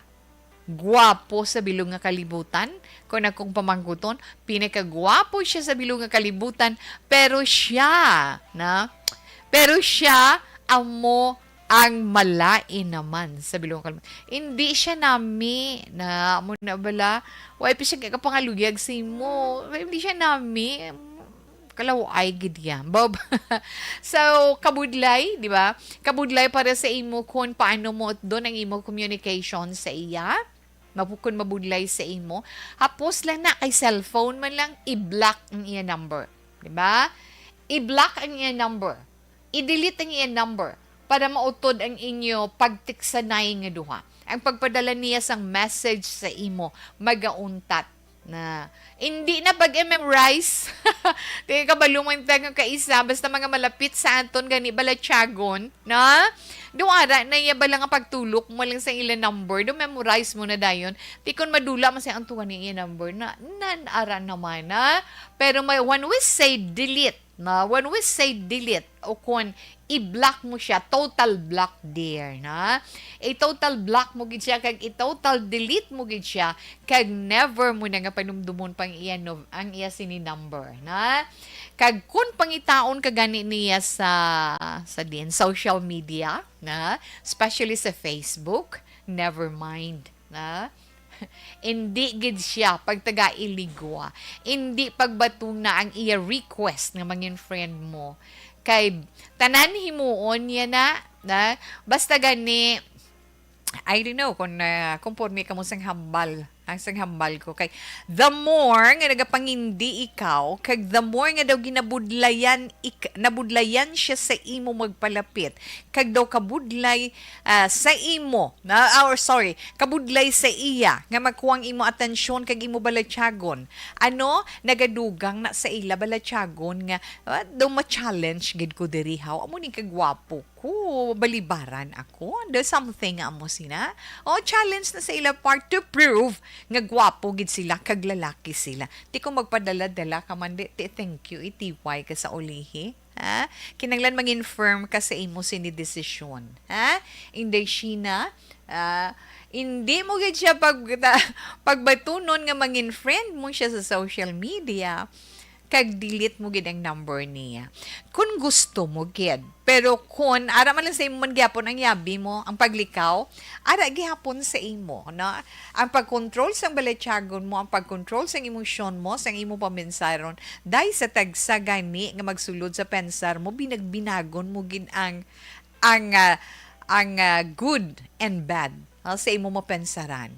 gwapo sa bilog nga kalibutan, kung akong pamangkuton, pinakagwapo siya sa bilog nga kalibutan, pero siya, na? Pero siya, amo ang malain naman sa bilog nga kalibutan. Hindi siya nami, na, amo na bala, why pa siya kapangaluyag sa imo? Hindi siya nami. Kalaway gid ya, Bob. So, kabudlay, di ba? Kabudlay para sa imo kung paano mo doon ang imo communication sa iya. Mapu-, kung mabudlay sa imo. Hapos lang na kay cellphone man lang, i-block ang iya number. Di ba? I-block ang iya number. I-delete ang iya number para mautod ang inyo pagtiksanay nga duha. Ang pagpadala niya sang message sa imo, magauntat na. Hindi na pag-memorize. Di kabalo man ta nga kaisa, basta mga malapit sa aton gani balatyagon, na? Do ara na iya bala nga pagtulok mo lang sa ila number, do memorize mo na dayon. Di kon madula man sa ang tuwa ni iya number, na, nan ara naman, na? Pero may, when we say delete, Na when we say delete, o kun i-block mo siya, total block there, na? I-total block mo gid siya, kag i-total delete mo gid siya, kag never mo na nga panumdumon pang iya no, ang iya sini number, na? Kag kun pangitaon ka gani niya sa, sa din, social media, na? Especially sa Facebook, never mind, na? Indi gid siya pagtagailigwa. Indi pagbatuna ang iya request nga mangin friend mo. Kay tanan himuon niya na, na basta gani, I don't know kung, ah, konporme ka mo sang hambal, ang sang hambal ko. Kay the more nga nagapangindi ikaw, kag the more nga daw ginabudlayan ik-, nabudlayan siya sa imo magpalapit, kag daw kabudlay, ah, sa imo, na, or sorry, kabudlay sa iya nga makuha ang imo atensyon kag imo balatyagon. Ano, nagadugang na sa ila balatyagon nga, "Ah, daw ma-challenge gid ko diri, haw. Amo ni kagwapo ko, balibaran ako." There's something nga amo sina. O, challenge na sa ila part to prove nga gwapo gid sila kag lalaki sila. Ti kung magpadala-dala ka man, di, ti, thank you, itiway ka sa ulihi. Ha? Kinahanglan mangin firm ka sa imo sini desisyon. Ha? Inday Sheena, ah, hindi mo gid siya pag, pagbatunon nga mangin friend mo siya sa social media, kag delete mo gid ang number niya. Kung gusto mo gid. Pero kung ara man lang sa imo man gyapon ang yabi mo, ang paglikaw, ara gihapon sa imo, no? Ang pag-control sang balatyagon mo, ang pag-control sang emosyon mo, sang imo paminsaron, dahil sa tagsa gani nga magsulod sa pensar mo, binagbinagon mo gid ang, ang, ah, ang, ah, good and bad, ah, sa imo mapensaran.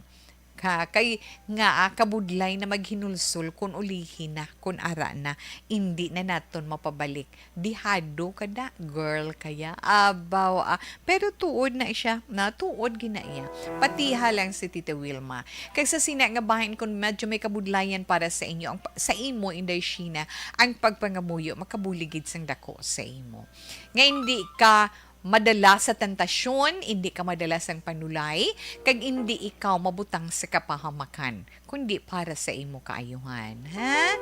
Ka, kay nga, ah, kabudlay na maghinulsol kun ulihi na, kun ara na, indi na naton mapabalik. Dihado ka da, girl, kaya. Abaw, ah. Pero tuod na siya, na tuod gid na iya. Patiha lang si Tita Wilma. Kag sa sina nga bahin, kung medyo may kabudlayan para sa inyo, ang, sa imo, Inday Sheena, ang pagpangamuyo, makabulig gid sang dako sa imo. Nga hindi ka madala sa tentasyon, hindi ka madala sang panulay, kag hindi ikaw mabutang sa kapahamakan, kundi para sa imo kaayuhan. Ha?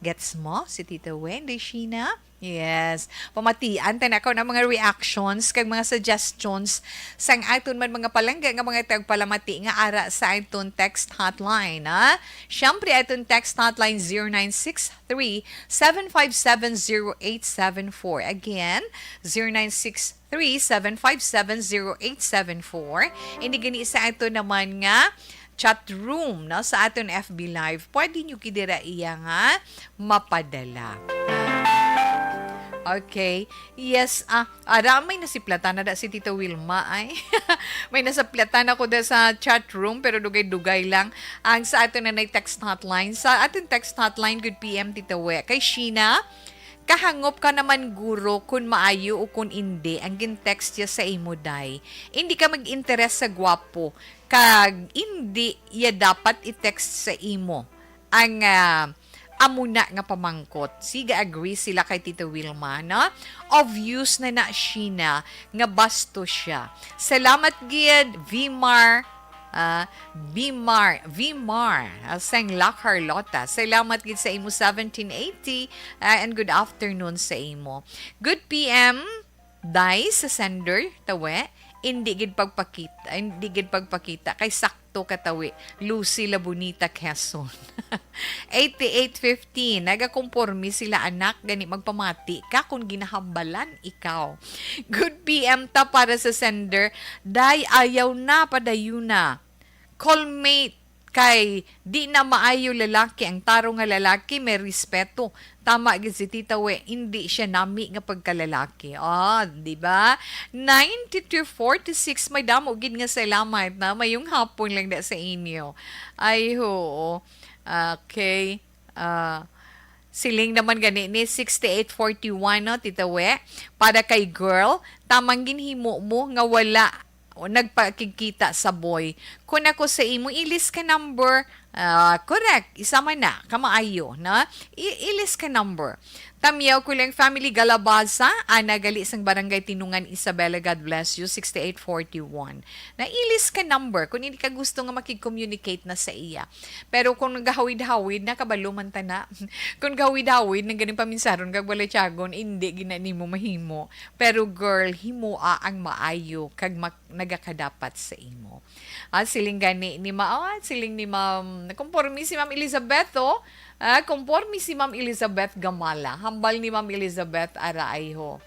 Gets mo si Tita Wendy, Sheena? Yes. Pamatian ta na ko ng mga reactions kag mga suggestions sang aton man mga palangga nga mga tagpalamati nga ara sa aton text hotline, ha? Siyempre, aton text hotline zero nine six three, seven five seven, zero eight seven four. Again, zero nine six three, seven five seven, zero eight seven four. Ini gani sa ato naman nga chat room, no, sa aton F B Live. Pwede nyo gid dira iya nga mapadala. Okay. Yes, ah, ara, may nasiplatan na da si Tita Wilma, ay. May nasaplatan ako da sa chat room, pero dugay-dugay lang. Ang sa aton na text hotline. Sa aton text hotline, good P M, Tita We. Kay Sheena, kahangop ka naman, guro, kun maayo o kun indi ang gin-text niya sa imo, day. Indi ka mag-interes sa gwapo, kag indi iya dapat i-text sa imo ang, ah, amo na nga pamangkot. Sige, agree sila kay Tita Wilma, no? Obvious na na, Sheena, nga bastos siya. Salamat gid, Vimar, ah, Vimar, Vimar, ah, sang La Carlota. Salamat gid sa imo seventeen eighty, ah, and good afternoon sa imo. Good P M, day sa sender, tawe, indi gid pagpakita, indi gid pagpakita, kay sakto ka tawi, Lucy La Bonita, Quezon. Eighty-eight fifteen, nagakomporme sila, anak, gani magpamati ka kung ginahambalan ikaw. Good P M ta para sa sender, day, ayaw na, padayuna. Callmate, kay di na maayo lalaki, ang tarong nga lalaki may respeto. Tama gid si Tita We, hindi siya nami nga pagkalalaki. Ah, di ba? Ninety-two forty-six, may damo gid nga salamat na. Mayong hapon lang na sa inyo. Ay, oo. Okay. Ah, siling naman gani ni sixty-eight forty-one, no, Tita We? Para kay girl, tamang ginhimo mo nga wala o nagpakigkita sa boy. Kun ako sa imo, ilis ka number, Ah, correct. Isa man na. Kamaayo, na? I-, ilis ka number. Tamyaw ko lang, family Galabaza, ana gali sang Barangay Tinungan, Isabela. God bless you, sixty-eight forty-one. Na ilis ka number kung hindi ka gusto nga makig-communicate na sa iya. Pero kung gahawid-hawid na, kabalo man ta na. Kung gahawid-hawid, nang ganing paminsaron kag wala tiyagon, hindi gina nimo mahimo. Pero girl, himoa ang maayo kag mak-, nagakadapat sa imo. Ah, siling gani ni ma-, ah, siling ni Ma'am, nakonforme si Ma'am Elizabeth, oh. Ah, konforme si Ma'am Elizabeth Gamala. Hambal ni Ma'am Elizabeth Araiho.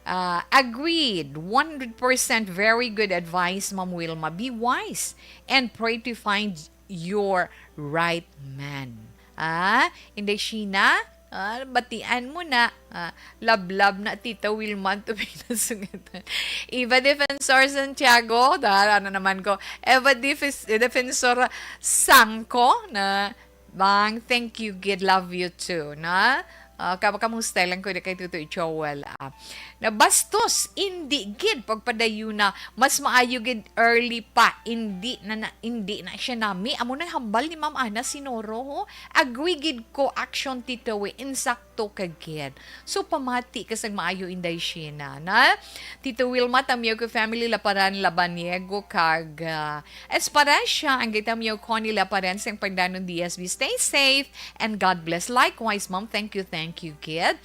Ah, agreed, one hundred percent very good advice, Ma'am Wilma. Be wise and pray to find your right man. Ah, Inday Sheena, ah, batian mo na. Ah, lablab na, Tita Wilma, ang tubig na sungatan. Eva Defensor Santiago, dara na naman ko. Eva Defes-, Defensor Sangko, na, Bang, thank you, gid, love you too, na? Ah, ka-, kamusta lang ko na kay Tutoy Joel, ah. Na bastos, indi gid pagpadayuna, mas maayo gid early pa, indi na, na, indi na siya nami. Amo nang hambal ni Ma'am Ana Sinoro, ho? Agree gid ko, action, Tito, eh, insakto ka gid. So, pamati ka sang maayo, Inday Sheena, na? Tito Wilma, Tamyogo family, Laparan, Labaniego, kag, ah, Esparacia, ang gitamyo ko ni Laparan, sang Pandanon D S B. Stay safe and God bless. Likewise, ma'am, thank you, thank you, gid.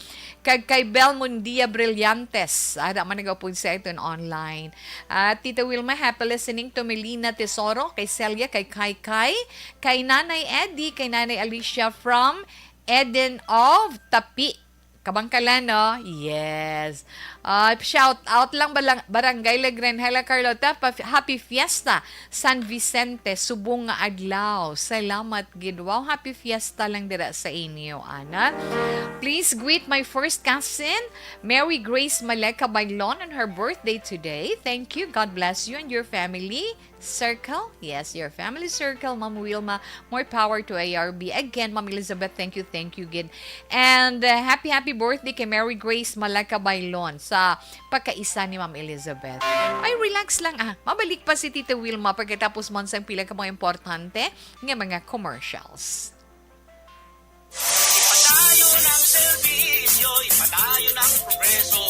Kag kay Bel Mundia Brillantes, ara man nagaupod sa iton online. At Tita Wilma, happy listening to Melina Tesoro, kay Celia, kay Kai Kai, kay Nanay Eddie, kay Nanay Alicia from Eden of Tapi, Kabangkalan, no? Yes. Ah, shout out lang, balang-, Barangay Legren. Hello, Carlota. Pa-, happy Fiesta, San Vicente, subong nga adlaw. Salamat gid. Wow, happy Fiesta lang dira sa inyo, ana. Please greet my first cousin, Mary Grace Maleka Bailon, on her birthday today. Thank you. God bless you and your family circle. Yes, your family circle, Ma'am Wilma. More power to A R B. Again, Ma'am Elizabeth, thank you, thank you, gid. And, uh, happy, happy birthday kay Mary Grace Malaka Bailon sa pagkaisa ni Ma'am Elizabeth. Ay, relax lang, ah. Mabalik pa si Tita Wilma pagkatapos man sang pila ka mga importante nga mga commercials. Ipadayon ang serbisyo, ipadayon ang progreso.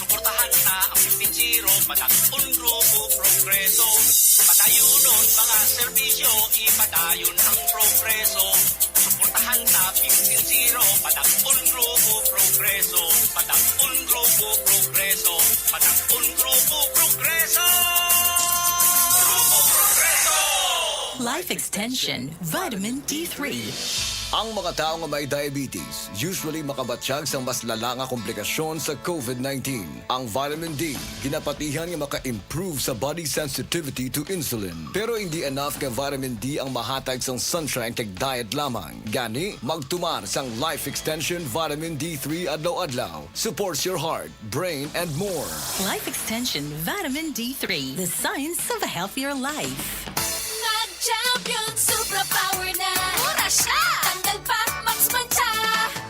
Suportahan ta ang fifteen zero, Padag-on Grupo Progreso. Padayunon mga serbisyo, ipadayon ang progreso. Suportahan ta fifteen zero, Padag-on Grupo Progreso. Padag-on Grupo Progreso. Padag-on Grupo Progreso. Grupo Progreso. Life Extension, Vitamin D three. Ang mga tawo nga may diabetes usually makabatyag sang mas lala nga komplikasyon sa COVID nineteen. Ang vitamin D ginapatihan nga maka-improve sa body sensitivity to insulin. Pero hindi enough nga vitamin D ang mahatag sang sunshine kag diet lamang. Gani, magtumar sang Life Extension Vitamin D three adlaw-adlaw. Supports your heart, brain, and more. Life Extension Vitamin D three, the science of a healthier life. Mag-champion, Supra Power na. Mura siya. Tanggal pa, Max Mancha.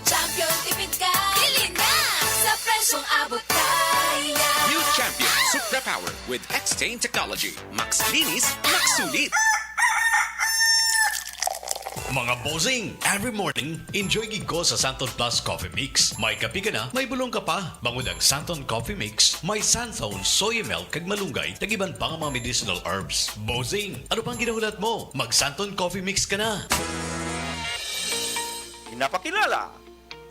Champion, tipid ka. Bili na. Sa presyong abot kaya. New Champion Supra Power with X-Stain Technology. Max linis, Max sulit. Mga bossing, every morning, enjoy gid ko sa Santon Plus Coffee Mix. May kape ka na, may bulong ka pa. Bangod ang Santon Coffee Mix, may Santon, soy milk, kag malunggay, kag iban pa nga mga medicinal herbs. Bossing, ano pang ginahulat mo? Mag Santon Coffee Mix ka na. Ginapakilala,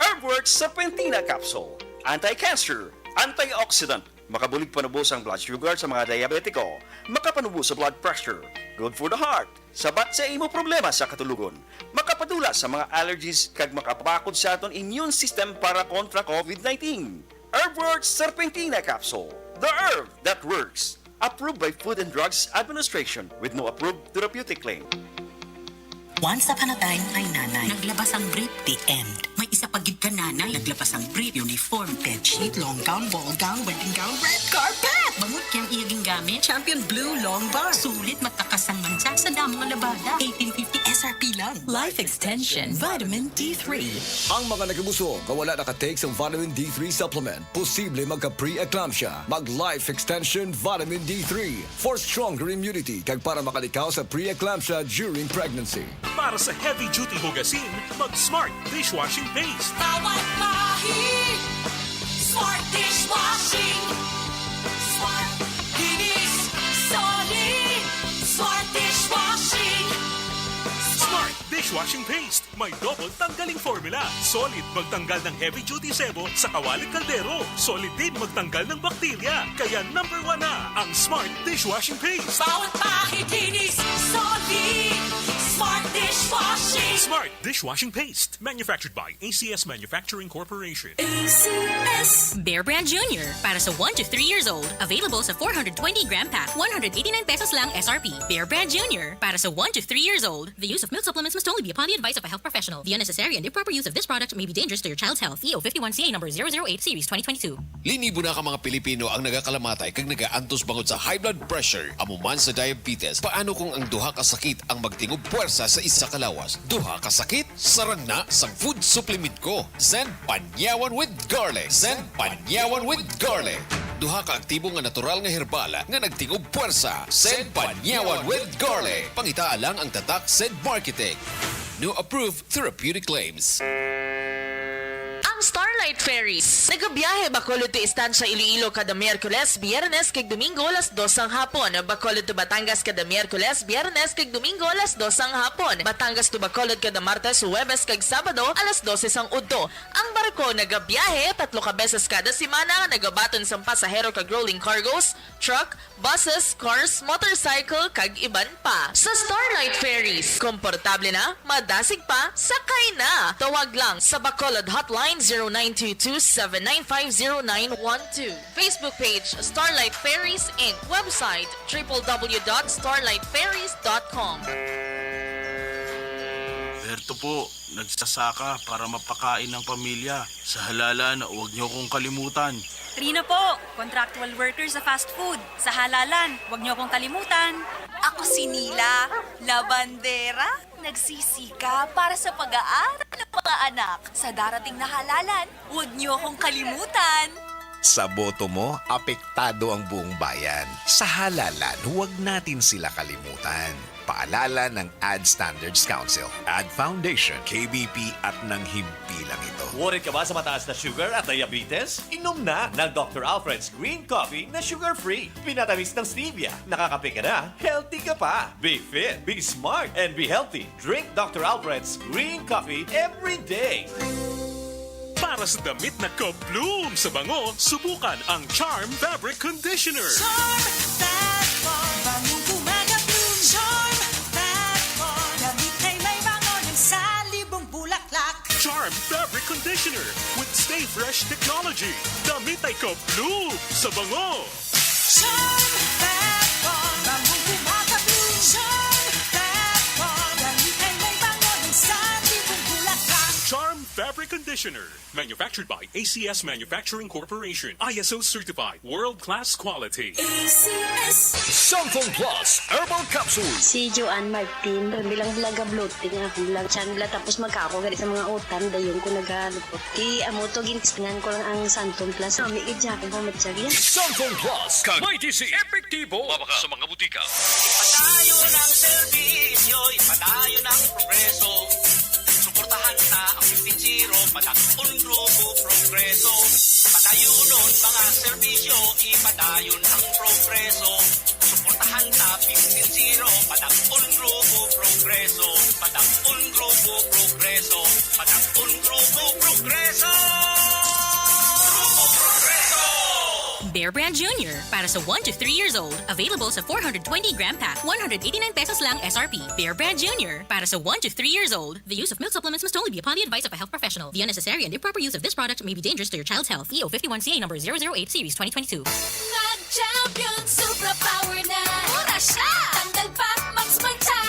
Herbworks Serpentina Capsule. Anti-cancer, antioxidant, makabulig panubos ang blood sugar sa mga diabetiko, makapanubos sa blood pressure, good for the heart, sabat sa imo problema sa katulogon, makapadula sa mga allergies, kag makapabakod sa aton immune system para kontra COVID nineteen. Herbworks Serpentina Capsule, the herb that works. Approved by Food and Drugs Administration with no approved therapeutic claim. Once upon a time, may nanay. Naglabas ang brief. The end. May isa pa gid ka nanay. Naglabas ang brief, uniform, bedsheet, long gown, ball gown, wedding gown, red carpet! Bangod kay ang iya gingamit, Champion Blue Long Bar. Sulit matakas ang mancha sa damo nga labada. Eighteen fifty S Kapi lang. Life Extension Vitamin D three. Ang mga nagabusog nga wala naka-take sang vitamin D three supplement, posible magka-preeclampsia. Mag Life Extension Vitamin D three for stronger immunity kag para makalikaw sa preeclampsia during pregnancy. Para sa heavy-duty hugasin, mag Smart Dishwashing Paste. Bawat bahi, Smart Dishwashing. Smart, linis, solid. Smart Dishwashing. Smart Dishwashing Paste. May double tanggaling formula. Solid magtanggal ng heavy-duty sebo sa kawali kaldero. Solid din magtanggal ng bakterya. Kaya number one na ang Smart Dishwashing Paste. Bawat bahi, linis, solid. Smart Dishwashing. Smart Dishwashing Paste. Manufactured by A C S Manufacturing Corporation. A C S. Bear Brand Junior para sa one to three years old. Available sa four hundred twenty gram pack, one hundred eighty-nine pesos lang S R P. Bear Brand Junior para sa one to three years old. The use of milk supplements must only be upon the advice of a health professional. The unnecessary and improper use of this product may be dangerous to your child's health. E O fifty-one C A number zero zero eight series twenty twenty-two. Linibo na ka mga Pilipino ang nagakalamatay kag nagaantos bangod sa high blood pressure, amo man sa diabetes. Paano kung ang duha ka sakit ang magtingob puwersa sa isa ka lawas? Duha ka sakit? Sarang na sang food supplement ko, Zen Panyawan with Garlic. Zen Panyawan with Garlic. Duha ka aktibo nga natural nga herbal nga nagtingob puwersa. Zen Panyawan with Garlic. Pangitaa lang ang tatak Zen Marketing. No approved therapeutic claims. Ang Starlight Ferries nagabiyahe Bacolod to Estancia, Iloilo kada Miyerkules, Biyernes kag Domingo alas dos sang hapon. Bacolod to Batangas kada Miyerkules, Biyernes kag Domingo alas dos sang hapon. Batangas to Bacolod kada Martes, Huwebes kag Sabado alas dose sang udto. Ang barko nagabiyahe tatlo ka beses kada semana, nagabaton sang pasahero kag rolling cargos, truck, buses, cars, motorcycle, kag iban pa. Sa Starlight Ferries, komportable na, madasig pa, sakay na. Tawag lang sa Bacolod Hotline zero nine two two seven nine five zero nine one two. Facebook page, Starlight Ferries, Inc. Website, triple W dot starlight ferries dot com. Berto po, nagsasaka para mapakain ang pamilya. Sa halalan, huwag niyo kong kalimutan. Rina po, contractual worker sa fast food. Sa halalan, huwag niyo akong kalimutan. Ako si Nila, labandera. Nagsisika para sa pag-aaral ng mga anak. Sa darating na halalan, huwag niyo akong kalimutan. Sa boto mo, apektado ang buong bayan. Sa halalan, huwag natin sila kalimutan. Paalala ng Ad Standards Council, Ad Foundation, K B P at ng himpilang ito. Worried ka ba sa mataas na sugar at diabetes? Inom na ng Doctor Alfred's Green Coffee na sugar-free. Pinatamis ng stevia. Nakakape ka na, healthy ka pa. Be fit, be smart, and be healthy. Drink Doctor Alfred's Green Coffee every day. Para sa damit na ka-bloom sa bango, subukan ang Charm Fabric Conditioner. Charm Fat Bomb, bangong bumaga-bloom. Charm Fat Bomb, damit ay may bango ng salibong bulaklak. Charm Fabric Conditioner with Stay Fresh Technology. Damit ay ka-bloom sa bango. Charm Fat Bomb, bangong bumaga-bloom. Charm Fat Bomb, damit ay may bango ng salibong bulaklak. Charm Fabric Conditioner. Manufactured by A C S Manufacturing Corporation. I S O certified. World-class quality. A C S. Samsung Plus Herbal Capsule. Si Joanne Martin, bilang vlog-a-bloating ako, vlog chan bla, tapos magkako gani sa mga utang, dayon ko nagalupot. Ti amo to, ginistingan ko lang ang Samsung Plus. Kami, gid siya akong pamatsagya. Samsung Plus, kag may D C, epektibo. Mabaka sa mga butika. Ipadayon ang serbisyo, ipadayon ang progreso. Suportahan ta ang fifteen zero, padak-on Grupo Progreso. Padayunon mga serbisyo, ipadayon ang progreso. Suportahan ta fifteen zero, padak-on Grupo Progreso. Padak-on Grupo Progreso. Padak-on Grupo Progreso. Grupo Progreso. Bear Brand Junior para sa one to three years old. Available sa four hundred twenty gram pack, one hundred eighty-nine pesos lang S R P. Bear Brand Junior para sa one to three years old. The use of milk supplements must only be upon the advice of a health professional. The unnecessary and improper use of this product may be dangerous to your child's health. E O fifty-one C A number zero zero eight series twenty twenty-two. Mag-Champion Supra Power na. Mura siya. Tanggal pa, Max Mancha.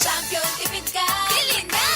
Champion, tipid ka. Bili na.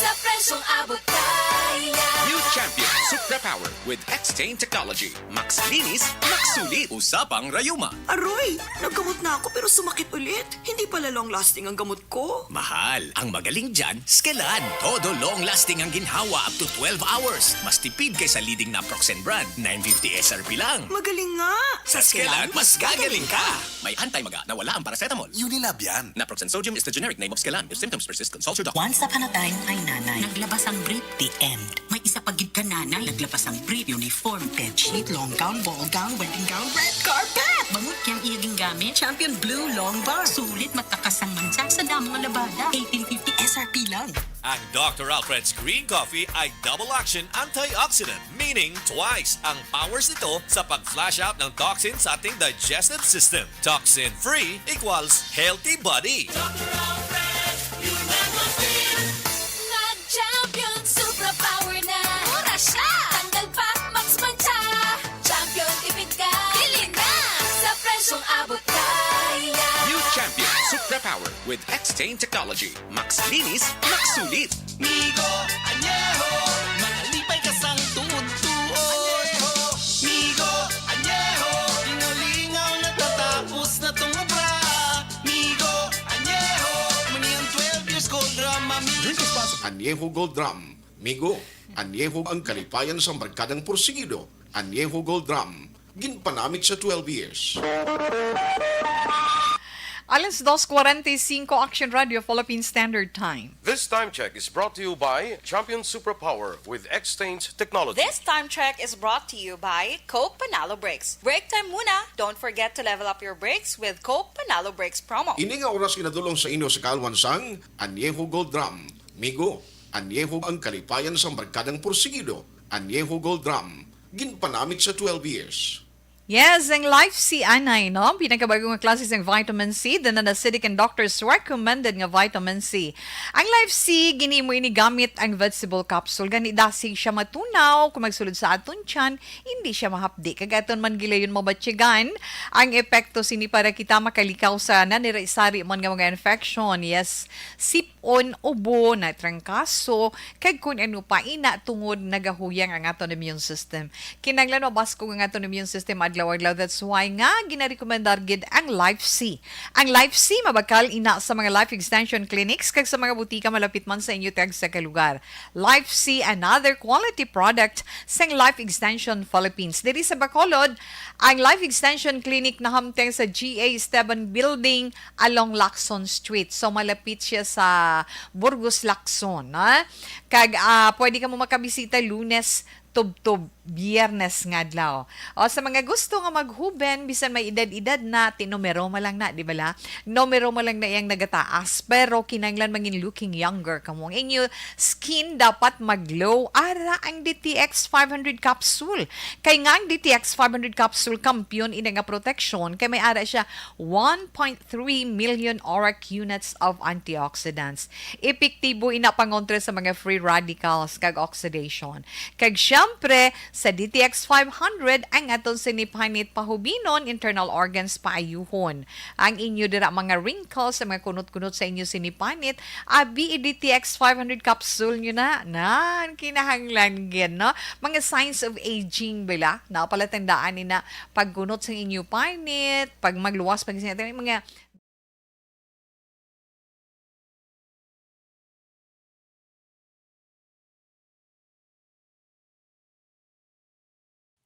Sa presyong abot kaya. New Champion Supra Power with X-Stain Technology. Max linis, Max sulit. Usa pang rayuma. Aroy, naggamot na ako pero sumakit ulit. Hindi pala long-lasting ang gamot ko. Mahal, ang magaling dyan, Skelan. Todo long-lasting ang ginhawa up to twelve hours. Mas tipid kaysa leading naproxen brand, nine fifty S R P lang. Magaling nga. Sa Skelan, mas gagaling ka. May anti-maga na wala ang paracetamol. Unilab yan. Naproxen sodium is the generic name of Skelan. If symptoms persist, consult your doctor. Once upon a time, ay nanay. Naglabas ang brief, the end. May isa pa gid ka nanay. Naglabas ang brief, uniform, bedsheet, long gown, ball gown, wedding gown, red carpet. Bangod kay ang iya gingamit, Champion Blue Long Bar. Sulit matakas ang mansa sa damo nga labada. Eighteen fifty S R P lang. Ang Doctor Alfred's Green Coffee ay double action antioxidant, meaning twice ang powers nito sa pag-flush out ng toxin sa ating digestive system. Toxin-free equals healthy body. Mag-champion superpower na. Mura siya. Tanggal pa, Max Mancha. Champion, tipid ka. Bili na. Sa presyong abot kaya. New Champion Superpower with X-Stain Technology. Max linis, Max sulit. Migo, añejo, malipay ka sang tuod-tuod. Migo, añejo, lingaw-lingaw, natatapos na tong obra. Migo, añejo, mani ang twelve years gold rum, mami. Drink is possible. Añejo Gold Rum. Migo, añejo ang kalipayan sa barkadang porsigido. Añejo Gold Rum. Ginpanamit sa twelve years. Alas dos cuarenta y cinco, Action Radio Philippine Standard Time. This time check is brought to you by Champion Superpower with X-Stains Technology. This time check is brought to you by Coke Panalo Brakes. Break time muna. Don't forget to level up your brakes with Coke Panalo Brakes promo. Ini nga oras ginadul-ong sa inyo sa kaalwan sang Añejo Gold Rum. Migo, añejo ang kalipayan sang barkadang porsigido. Añejo Gold Rum. Ginpanamit sa twelve years. Yes, ang Life C anay, no? Pinakabago nga klase sang vitamin C, the non-acidic and doctor's recommended nga vitamin C. Ang Life C, ginimo ini gamit ang vegetable capsule. Gani, dasig siya matunaw. Kung magsulod sa aton tiyan, hindi siya mahapdi. Kag aton man gilayon mabatyagan ang epekto sini para kita makalikaw sa nanirasari man nga mga infection. Yes, sip-on, ubo, natrangkaso, kag kun ano pa ina, tungod nagahuyang ang aton immune system. Kinahanglan mabaskog ang aton immune system adlaw-adlaw. That's why nga ginarekomendar gid ang Life C. Ang Life C mabakal ina sa mga Life Extension Clinics kag sa mga butika malapit man sa inyo tagsa ka lugar. Life C, another quality product sang Life Extension Philippines. Diri sa Bacolod, ang Life Extension Clinic nahamtang sa G A Esteban Building along Lacson Street. So, malapit siya sa Burgos Lacson, ha? Kag, ah, pwede ka mo makabisita Lunes tubtob Biyernes nga adlaw. O, sa mga gusto nga maghuben, bisan may edad-edad na, ti numero man lang na, di bala? Numero man lang na iyang nagataas, pero kinahanglan mangin looking younger kamo. Ang inyo skin dapat mag-glow. Ara ang D T X five hundred capsule. Kay nga ang D T X five hundred capsule, kampiyon ina nga proteksyon, kay may ara siya one point three million ORAC units of antioxidants. Epektibo ina pangontra sa mga free radicals kag oxidation. Kag siyempre, sa D T X five hundred, ang aton sinipanit pahubinon, internal organs paayuhon. Ang inyo dira mga wrinkles, sa mga kunot-kunot sa inyo sinipanit, abi i D T X five hundred capsule nyo na. Nan, kinahanglan gid, no? Mga signs of aging, bala? Napalatandaan ni na pagkunot sa inyo panit, pag magluwas, pag mga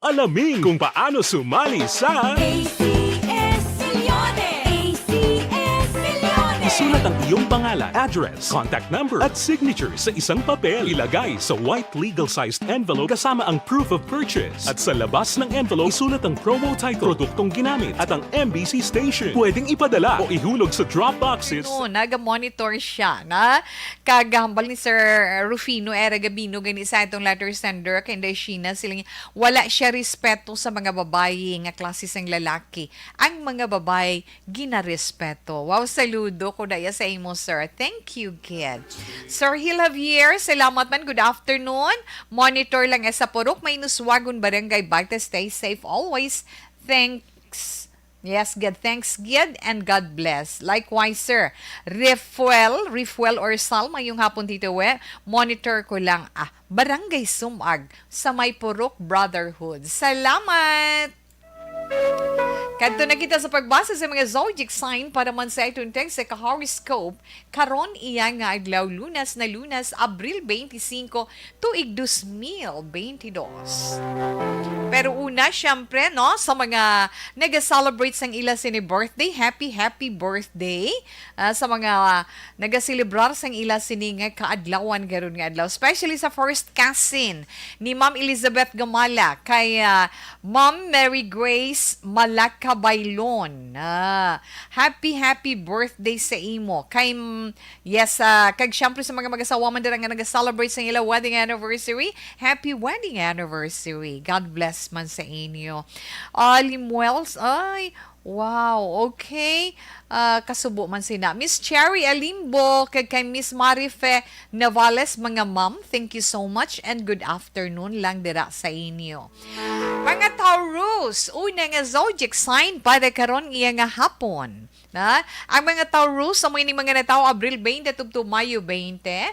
Alamin kung paano sumali sa A C S Milyones! A C S Milyones! Isulat ang iyong pangalan, address, contact number, at signature sa isang papel. Ilagay sa white legal-sized envelope kasama ang proof of purchase. At sa labas ng envelope, isulat ang promo title, produktong ginamit, at ang M B C station. Pwedeng ipadala o ihulog sa drop boxes. No, naga-monitor siya, na kagahambal ni Sir Rufino Era Gabino gani sa atong letter sender kay Inday Sheena, sila nga, wala siya respeto sa mga babayi nga klase sang lalaki. Ang mga babayi ginarespeto. Wow, saludo ko daya sa imo, sir. Thank you, kid. Sir Hill Javier, salamat man. Good afternoon. Monitor lang sa Purok Mainuswagon, Barangay Baita. Stay safe always. Thanks. Yes, God. Thanks, God, and God bless. Likewise, sir. Refuel, Refuel Orsal, mayong hapon, Tito We. Monitor ko lang, ah, Barangay Sumag, sa may Purok Brotherhood. Salamat! Kadto na kita sa pagbasa sa mga zodiac sign para man sa atong text sa ka-horoscope. Karon iya nga adlaw, Lunas na Lunas, Abril twenty-five, tuig dos mil benti dos. Pero una, syempre, no, sa mga nag-celebrate sang ila sini birthday, happy, happy birthday. Ah, sa mga nagaselebrar sang ila sini nga kaadlawan karon nga adlaw, especially sa first cousin ni Ma'am Elizabeth Gamala, kay, ah, Ma'am Mary Grace Malaka Bailon. Ah, happy, happy birthday sa imo. Kay, mm, yes, ah, kag syempre sa mga mag-asawa man dira nga nag-celebrate sa ila wedding anniversary, happy wedding anniversary. God bless man sa inyo. Ah, Limuels, ay, wow, okay. Ah, kasubo man sina Miss Cherry Alimbo, kag kay Miss Marife Navales, mga ma'am, thank you so much and good afternoon lang dira sa inyo. Mga Taurus, una nga zodiac sign para karon iya nga hapon. Na, ang mga Taurus, amo ini mga natawo Abril twenty tubtob Mayo twenty.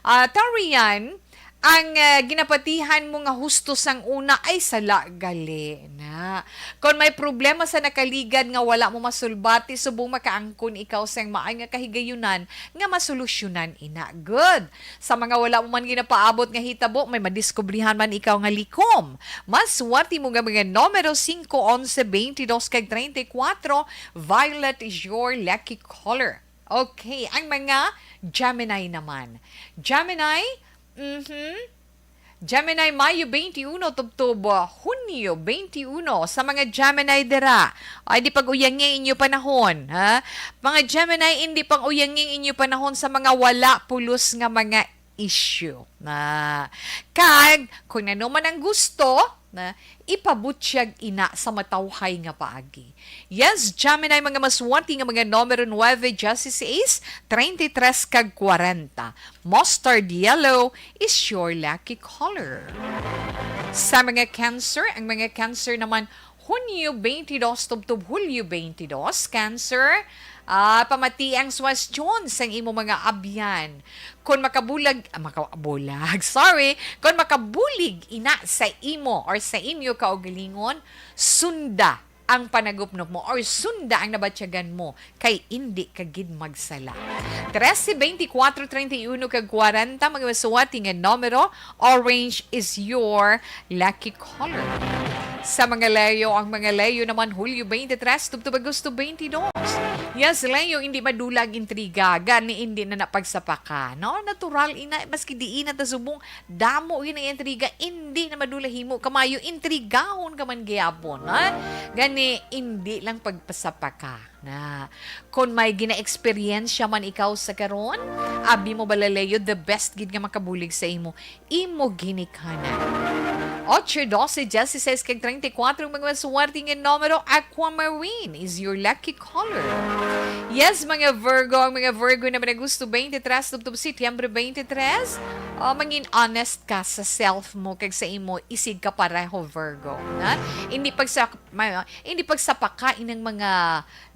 Ah, Taurian, ang, ah, ginapatihan mo nga husto sang una ay sala gali na. Kon may problema sa nakaligad nga wala mo masulbati, subong makaangkon ikaw sang maay nga kahigayunan nga masolusyonan ina. Good. Sa mga wala mo man ginapaabot nga hitabo, may madiskubrihan man ikaw nga likom. Mas swerte mo nga mga numero singko, onse, twenty-dos, kag treinta y cuatro. Violet is your lucky color. Okay, ang mga Gemini naman. Gemini, mhm. Gemini, Mayo twenty-one tubtob, uh, Hunyo twenty-one. Sa mga Gemini dira, ay di pag-uyangi inyo panahon, ha? Mga Gemini, hindi pag-uyangi inyo panahon sa mga wala pulos nga mga issue. Na, kag, kung ano man ang gusto, na, ipabutyag ina sa matawhay nga paagi. Yes, Gemini, mga maswerte nga mga numero nuebe, dieciséis, treinta y tres, kag kwarenta. Mustard yellow is your lucky color. Sa mga Cancer, ang mga Cancer naman, Hunyo twenty-dos tubtob Hulyo twenty-dos, Cancer, ah, pamati ang suwestyon sang imo mga abyan. Kon makabulag, ah, makabulag, sorry, kon makabulig ina sa imo or sa inyo kaugalingon, sunda ang panagupnop mo or sunda ang nabatyagan mo, kay indi ka gid magsala. Trese, twenty-kuwatro, treinta y uno, kag kwarenta, mga masuwati nga numero, orange is your lucky color. Sa mga Leo, ang mga Leo naman, Hulyo twenty-tres, tubtob Agosto twenty-dos. Yes, Leo, hindi madula ang intriga, gani hindi na napagsapaka, no? Natural ina, maski diin na ta subong, damo yun ang intriga, hindi na madula himo, kamayo, intrigahon ka man gihapon, ha? Gani, hindi lang pagpasapaka. Na, kon may gina-eksperyensya man ikaw sa karon, abi mo bala, Leo, the best gid nga makabulig sa imo, imo ginikanan. Ocho, doce, dieciséis, kag treinta y cuatro, mga swerte nga numero, aquamarine is your lucky color. Yes, mga Virgo, ang mga Virgo naman Agosto twenty-tres, tubtob Setyembre twenty-tres, ah, mangin honest ka sa self mo kag sa imo isig kapareho, Virgo. Na? Hindi pag sa, ma-, hindi pagsapaka inang mga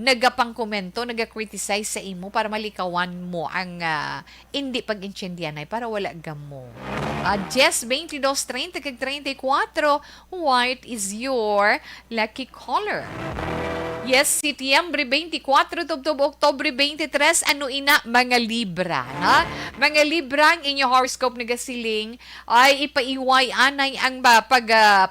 nagapangkomento, nagakriticize sa imo para malikawan mo ang, ah, hindi pag-intindihanay para wala gamo. Ah, dies, veintidós, treinta, kag treinta y cuatro, white is your lucky color. Yes, Setyembre twenty-cuatro tubtob Oktubre twenty-tres, ano ina, mga Libra, ha? Mga Libra, ang inyo horoscope nagasiling ay ipaiway anay ang ba-, pag, ah,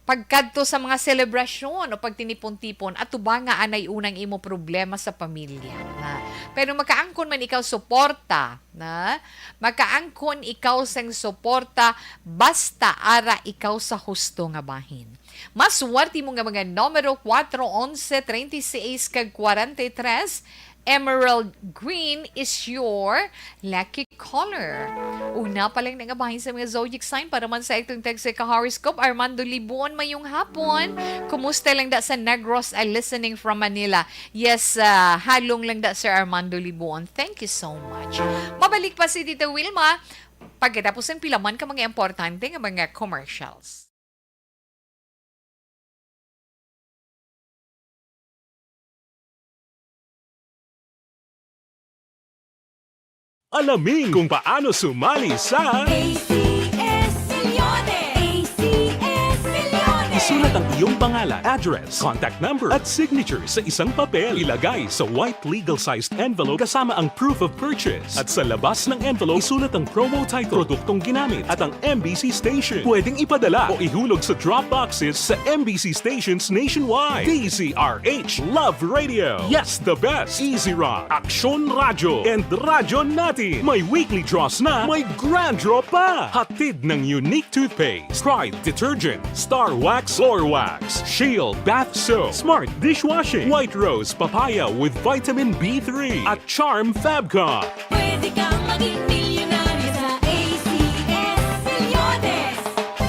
pagkadto sa mga selebrasyon o pagtinipon-tipon, atubanga anay unang imo problema sa pamilya. Na, pero makaangkon man ikaw suporta, na, makaangkon ikaw sang suporta basta ara ikaw sa husto nga bahin. Mas swerte mo nga mga numero, kuwatro, onse, treinta y seis, kag kwarenta y tres. Emerald green is your lucky color. Una pa lang nga bahin sa mga zodiac sign para man sa atong text sa ka-horoscope, Armando Libuon, mayong hapon. Kumusta lang da sa Negros? I listening from Manila. Yes, ah, halong lang da, Sir Armando Libuon. Thank you so much. Mabalik pa si Tita Wilma pagkatapos ng pilaman ka mga importante nga mga commercials. Alamin kung paano sumali sa A C S Millones! A C S Millones! Isulat ang iyong pangalan, address, contact number, at signature sa isang papel. Ilagay sa white legal-sized envelope kasama ang proof of purchase. At sa labas ng envelope, isulat ang promo title, produktong ginamit, at ang M B C station. Pwedeng ipadala o ihulog sa drop boxes sa M B C stations nationwide. D Z R H Love Radio. Yes, the best. Easy Rock, Aksyon Radyo, and Radyo Natin. May weekly draws na, may grand draw pa. Hatid ng Unique Toothpaste, Pride Detergent, Star Wax, Floor Wax, Shield Bath Soap, Smart Dishwashing, White Rose Papaya with Vitamin B three, at Charm Fabcon. Pwede kang maging milyonaryo sa A C S Millones.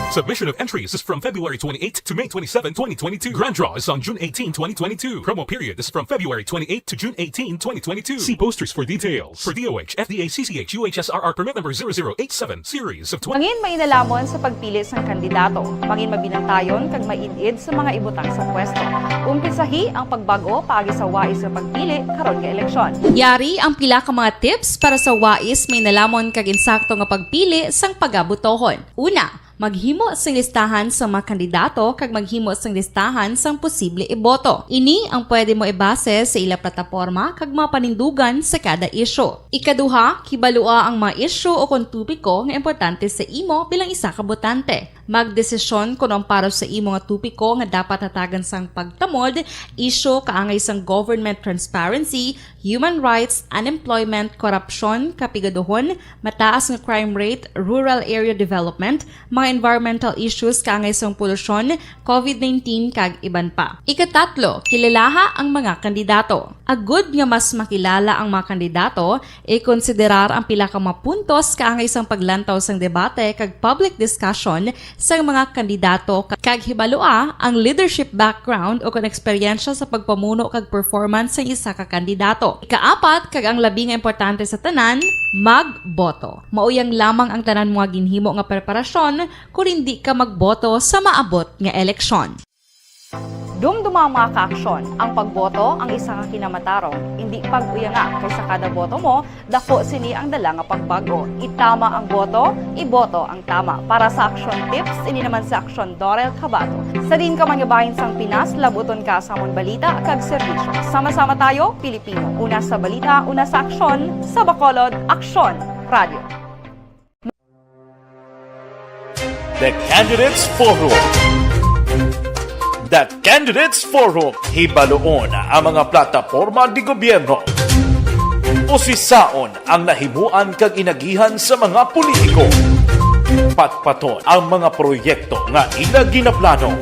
Submission of entries is from February twenty-eighth to May twenty-seven, twenty twenty-two. Grand draw is on June eighteen, twenty twenty-two. Promo period is from February twenty-eighth to June eighteen, twenty twenty-two. See posters for details. For D O H, F D A, C C H, U H S R R permit number zero zero eight seven, series of twenty. Mangin mainalhamon sa pagpili sang kandidato. Mangin mabinantayon kag maid-id sa mga ibutang sa pwesto. Umpisahi ang pagbag-o paagi sa wais nga pagpili karon nga eleksyon. Yari ang pila ka mga tips para sa wais, mainalhamon kag insakto nga pagpili sang pagabotohon. Una, maghimo sing listahan sa mga kandidato kag maghimo sing listahan sang posible iboto. Ini ang pwede mo ibase sa ila plataporma kag mga panindugan sa kada isyu. Ikaduha, kibalua ang mga isyu o kon topiko nga importante sa imo bilang isa ka botante. Magdesisyon kon ang para sa imo nga topiko nga dapat hatagan sang pagtamod, isyu kaangay sang government transparency, human rights, unemployment, korupsyon, kapigaduhon, mataas nga crime rate, rural area development, mga environmental issues kaangay sang polusyon, covid nineteen, kag iban pa. Ikatatlo, kilalaha ang mga kandidato. Agud nga mas makilala ang mga kandidato, ikonsiderar ang pila ka mga puntos kaangay sang paglantaw sang debate kag public discussion sang mga kandidato, kag hibalua ang leadership background o kon eksperyensya sa pagpamuno kag performance sang isa ka kandidato. Ikaapat, kag ang labi nga importante sa tanan, magboto. Mauyang lamang ang tanan mo nga ginhimo nga preparasyon kon indi ka magboto sa maabot nga eleksyon. Dumduma ang mga kaaksyon. Ang pagboto ang isa ka kinamatarong. Indi pag-uyanga, kay sa kada boto mo, dako sini ang dala nga pagbag-o. Itama ang boto, iboto ang tama. Para sa Aksyon Tips, ini naman si Aksyon Dorel Cabato. Sa diin ka man nga bahin sang Pinas, labuton ka sa amon balita kag serbisyo. Sama-sama tayo, Pilipino. Una sa balita, una sa aksyon, sa Bacolod, Aksyon Radio. The Candidates Forum. The Candidates Forum. Hibaluon ang mga plataporma de gobyerno. Usisaon ang nahimuan kag inagihan sa mga politiko. Patpaton ang mga proyekto nga ila ginaplano.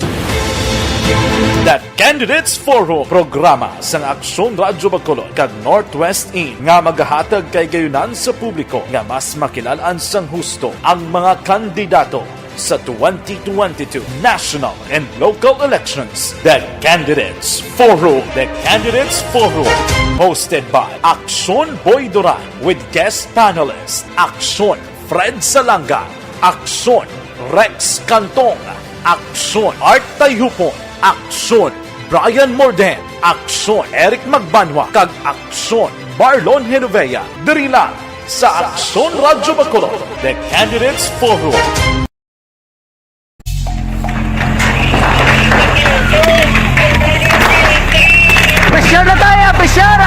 The Candidates Forum, programa sang Aksyon Radyo Bacolod kag Northwest In nga magahatag kahigayonan sa publiko nga mas makilalaan sang husto ang mga kandidato sa twenty twenty-two national and local elections. The Candidates Forum. The Candidates Forum, hosted by Aksyon Boy Duran with guest panelist Aksyon Fred Salanga, Aksyon Rex Cantong, Aksyon Art Tayupon, Aksyon Brian Morden, Aksyon Eric Magbanwa, kag Aksyon Marlon Genovea, diri lang sa Aksyon Radyo Bacolod, The Candidates Forum. Pressure na tayo, pressure!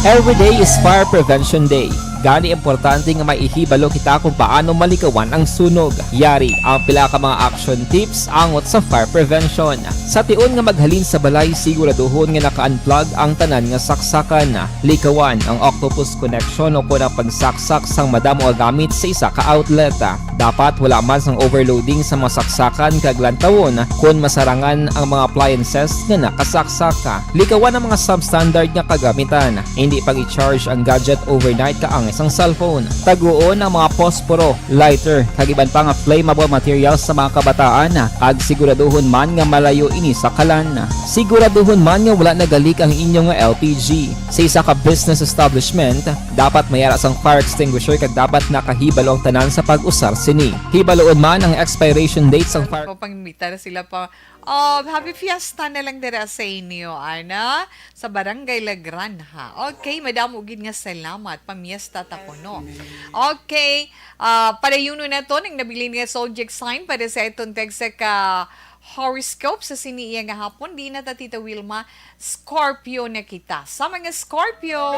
Every day is Fire Prevention Day. Gani, importante nga may ihibalo kita kung paano malikawan ang sunog. Yari ang pila ka mga action tips angot sa fire prevention. Sa tion nga maghalin sa balay, siguraduhon nga naka-unplug ang tanan nga saksakan. Likawan ang octopus connection o kon ang pagsaksak sang madamo nga gamit sa isa ka outlet. Dapat wala man sang overloading sa mga saksakan kag lantawon kon masarangan ang mga appliances nga nakasaksak. Likawan ang mga substandard nga kagamitan. Hindi pag-i-charge ang gadget overnight kaang sang cellphone. Taguon ang mga posporo, lighter, kag iban pa nga flammable materials sa mga kabataan, kag siguraduhon man nga malayo ini sa kalan. Siguraduhon man nga wala nagalik ang inyo nga L P G. Sa isa ka business establishment, dapat may ara sang fire extinguisher kag dapat nakahibalo ang tanan sa pag-usar sini. Hibaluon man ang expiration date sang fire. Papangmita na sila pa. Oh, happy fiesta na lang dira sa inyo, ana, sa Barangay La Granja. Okay, madamo gid nga salamat. Pamiesta ta kuno. Okay, ah, padayunon naton ang nabilin nga zodiac sign para sa aton text ka horoscope sa sini iya nga hapon. Di na ta, Tita Wilma, Scorpio na kita. Sa mga Scorpio,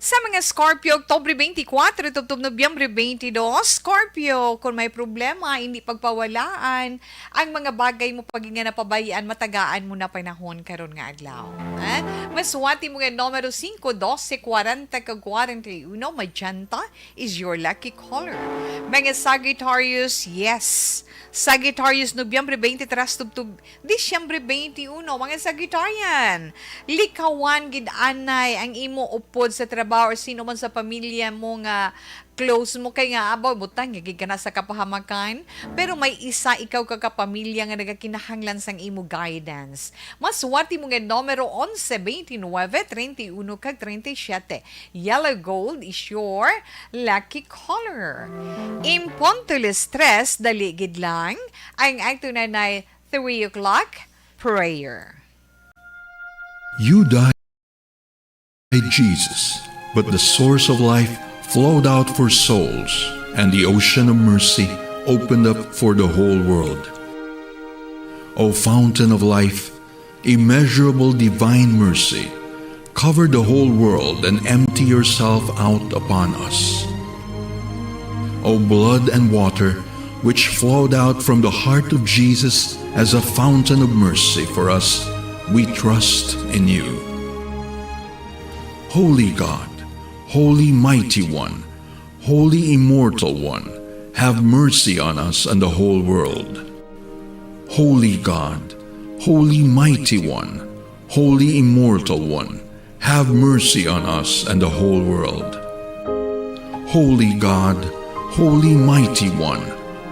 sa mga Scorpio, Oktubre twenty-four tubtob Nobyembre twenty-two, Scorpio, kung may problema, hindi pagpawalaan ang mga bagay mo pag nga napabayaan, matagaan mo na panahon karon nga adlaw. Ha? Maswati mo nga numero singko, dose, kwarenta, kag kwarenta y uno, magenta is your lucky color. Mga Sagittarius, yes. Sagittarius, Nobyembre twenty-three tubtob Disyembre twenty-one, mga Sagittarian. Likawan gid anay ang imo upod sa trabaho or sino man sa pamilya mo nga close mo, kay nga, abaw, butang nga gid kana sa kapahamakan, pero may isa ikaw ka kapamilya nga nagakinahanglan sang imo guidance. Maswerte mo nga numero onse, twenty-nine, treinta y uno, kag treinta y siete. Yellow gold is your lucky color. Impunto las tres, dali gid lang, ang ato na nay three o'clock prayer. You died, Jesus, but the source of life flowed out for souls, and the ocean of mercy opened up for the whole world. O fountain of life, immeasurable divine mercy, cover the whole world and empty yourself out upon us. O blood and water, which flowed out from the heart of Jesus as a fountain of mercy for us, we trust in you. Holy God, Holy Mighty One, Holy Immortal One, have mercy on us and the whole world. Holy God, Holy Mighty One, Holy Immortal One, have mercy on us and the whole world. Holy God, Holy Mighty One,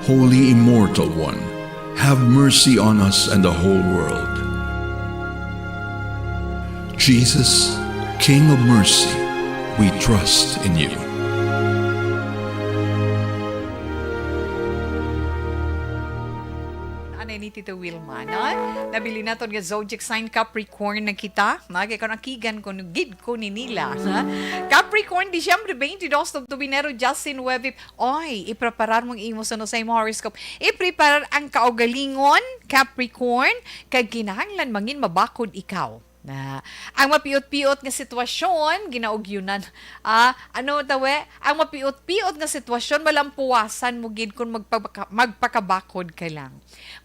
Holy Immortal One, have mercy on us and the whole world. Jesus, King of mercy, we trust in you. Anay ni Tito Wilma, no? Nabilin naton nga zodiac sign Capricorn na kita. Mga kay kung akigan ko gid ko ni nila, ha? Capricorn, Disyembre twenty-two, tubtob Enero diyasinuebe. Oy, ipreparar mong imo suno sa imo horoscope. Ipreparar ang kaugalingon, Capricorn, kag kinahanglan mangin mabakod ikaw. Na, ang mapiot-piot nga sitwasyon, ginaugyunan. Ah, ano tawe? Ang mapiot-piot nga sitwasyon, malampuwasan mo gid kung magpabaka-, magpakabakod ka lang.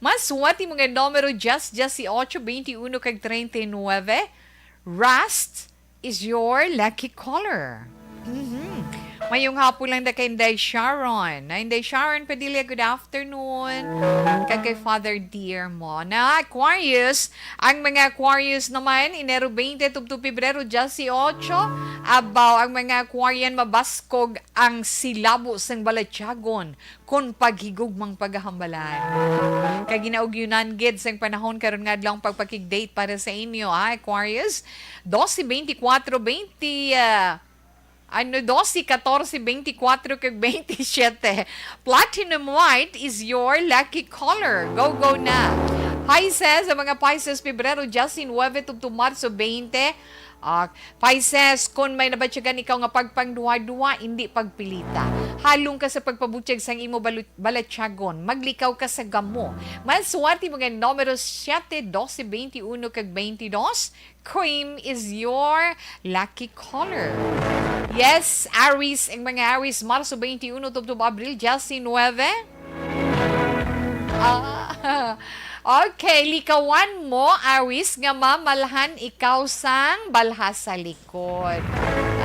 Maswerte mo nga numero, diyes, diyesyocho, twenty-uno, kag treinta y nuebe. Rust is your lucky color. Mhm. Mayong hapon lang da kay Inday Sharon. Na Inday Sharon Padilla, good afternoon. Kag kay Father Dear mo. Na Aquarius, ang mga Aquarius naman, Enero twenty tubtob Pebrero diyesyocho. Abaw, ang mga Aquarian mabaskog ang silabo sang balatyagon kon paghigugmang paghambalan. Kag ginaugyunan gid sang panahon karon nga adlaw ang pagpakig-date para sa inyo, ha, Aquarius. Doce, veinticuatro, veinte, ah, ano, doce, catorce, veinticuatro, kag veintisiete. Platinum white is your lucky color. Go, go na. Pisces, ang mga Pisces, Pebrero diyesinuebe tubtob Marso twenty. Ah, Pisces, kon may nabatyagan ikaw nga pagpangduha-duha, indi pagpilita. Halong ka sa pagpabutyag sang imo balu-, balatyagon. Maglikaw ka sa gamo. Maswerte mo nga numero, siete, doce, veintiuno, kag veintidós. Cream is your lucky color. Yes, Aries, ang mga Aries, Marso twenty-uno tubtob Abril diyesinuebe. Ah, okay, likawan mo, Aries, nga mamalhan ikaw sang balha sa likod.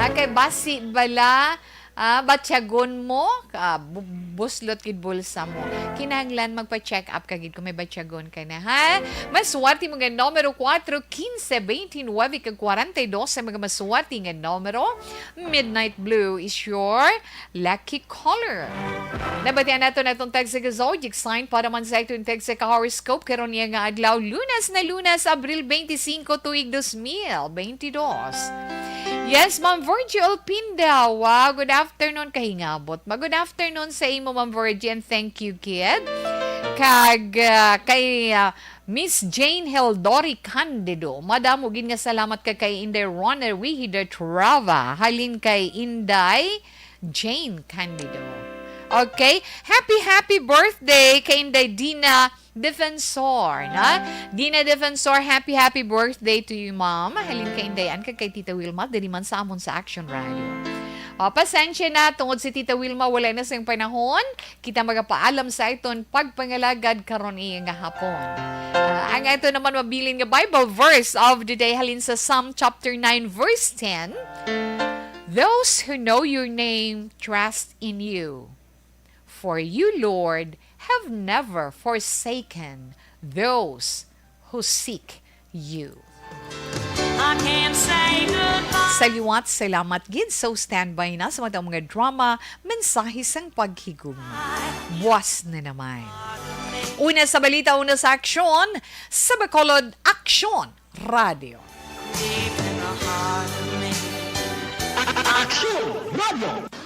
Okay, basi bala Ah, batyagon mo, ah, bu-, buslot gid bulsa mo. Kinahanglan magpa-check up ka gid kung may batyagon ka na, ha? Maswerte mo nga numero kuwatro, kinse, baynte nuwebe, kag kwarenta y dos ang mga maswerte nga numero. Midnight blue is your lucky color. Nabatian nato natong text sa zodiac sign para man sa itong text sa horoscope karon niya nga adlaw, Lunes na Lunes, Abril twenty-five, tuig dos mil twenty-dos. Yes, Ma'am Virgie Olpinda. Wow, good afternoon, kahingabot. Ma-, good afternoon sa imo, Ma'am Virgie, and thank you, kid. Kag, ah, kay, ah, Miss Jane Heldori Candido, madamo gid nga salamat ka kay Inday Rona Wihida Trava, halin kay Inday Jane Candido. Okay? Happy, happy birthday kay Inday Dina Defensor, na? Dina Defensor, happy, happy birthday to you, ma'am. Halin kay Inday Ann kag kay Tita Wilma, diri man sa amon sa Action Radio. O, pasensya na, tungod si Tita Wilma, wala na siyang panahon. Kita magapaalam sa iton pagpangalagad karon iya nga hapon. Ah, ang ato naman mabilin nga Bible verse of the day halin sa Psalm chapter nine, verse ten. "Those who know your name trust in you. For you, Lord, have never forsaken those who seek you." I can't say goodbye. Sa liwat, salamat gid. So, standby na sa matang mga drama, mensahe sang paghigugma. Buwas na naman. Una sa balita, una sa aksyon, sa Bacolod Aksyon Radio. Deep in the heart of me. Aksyon Radio.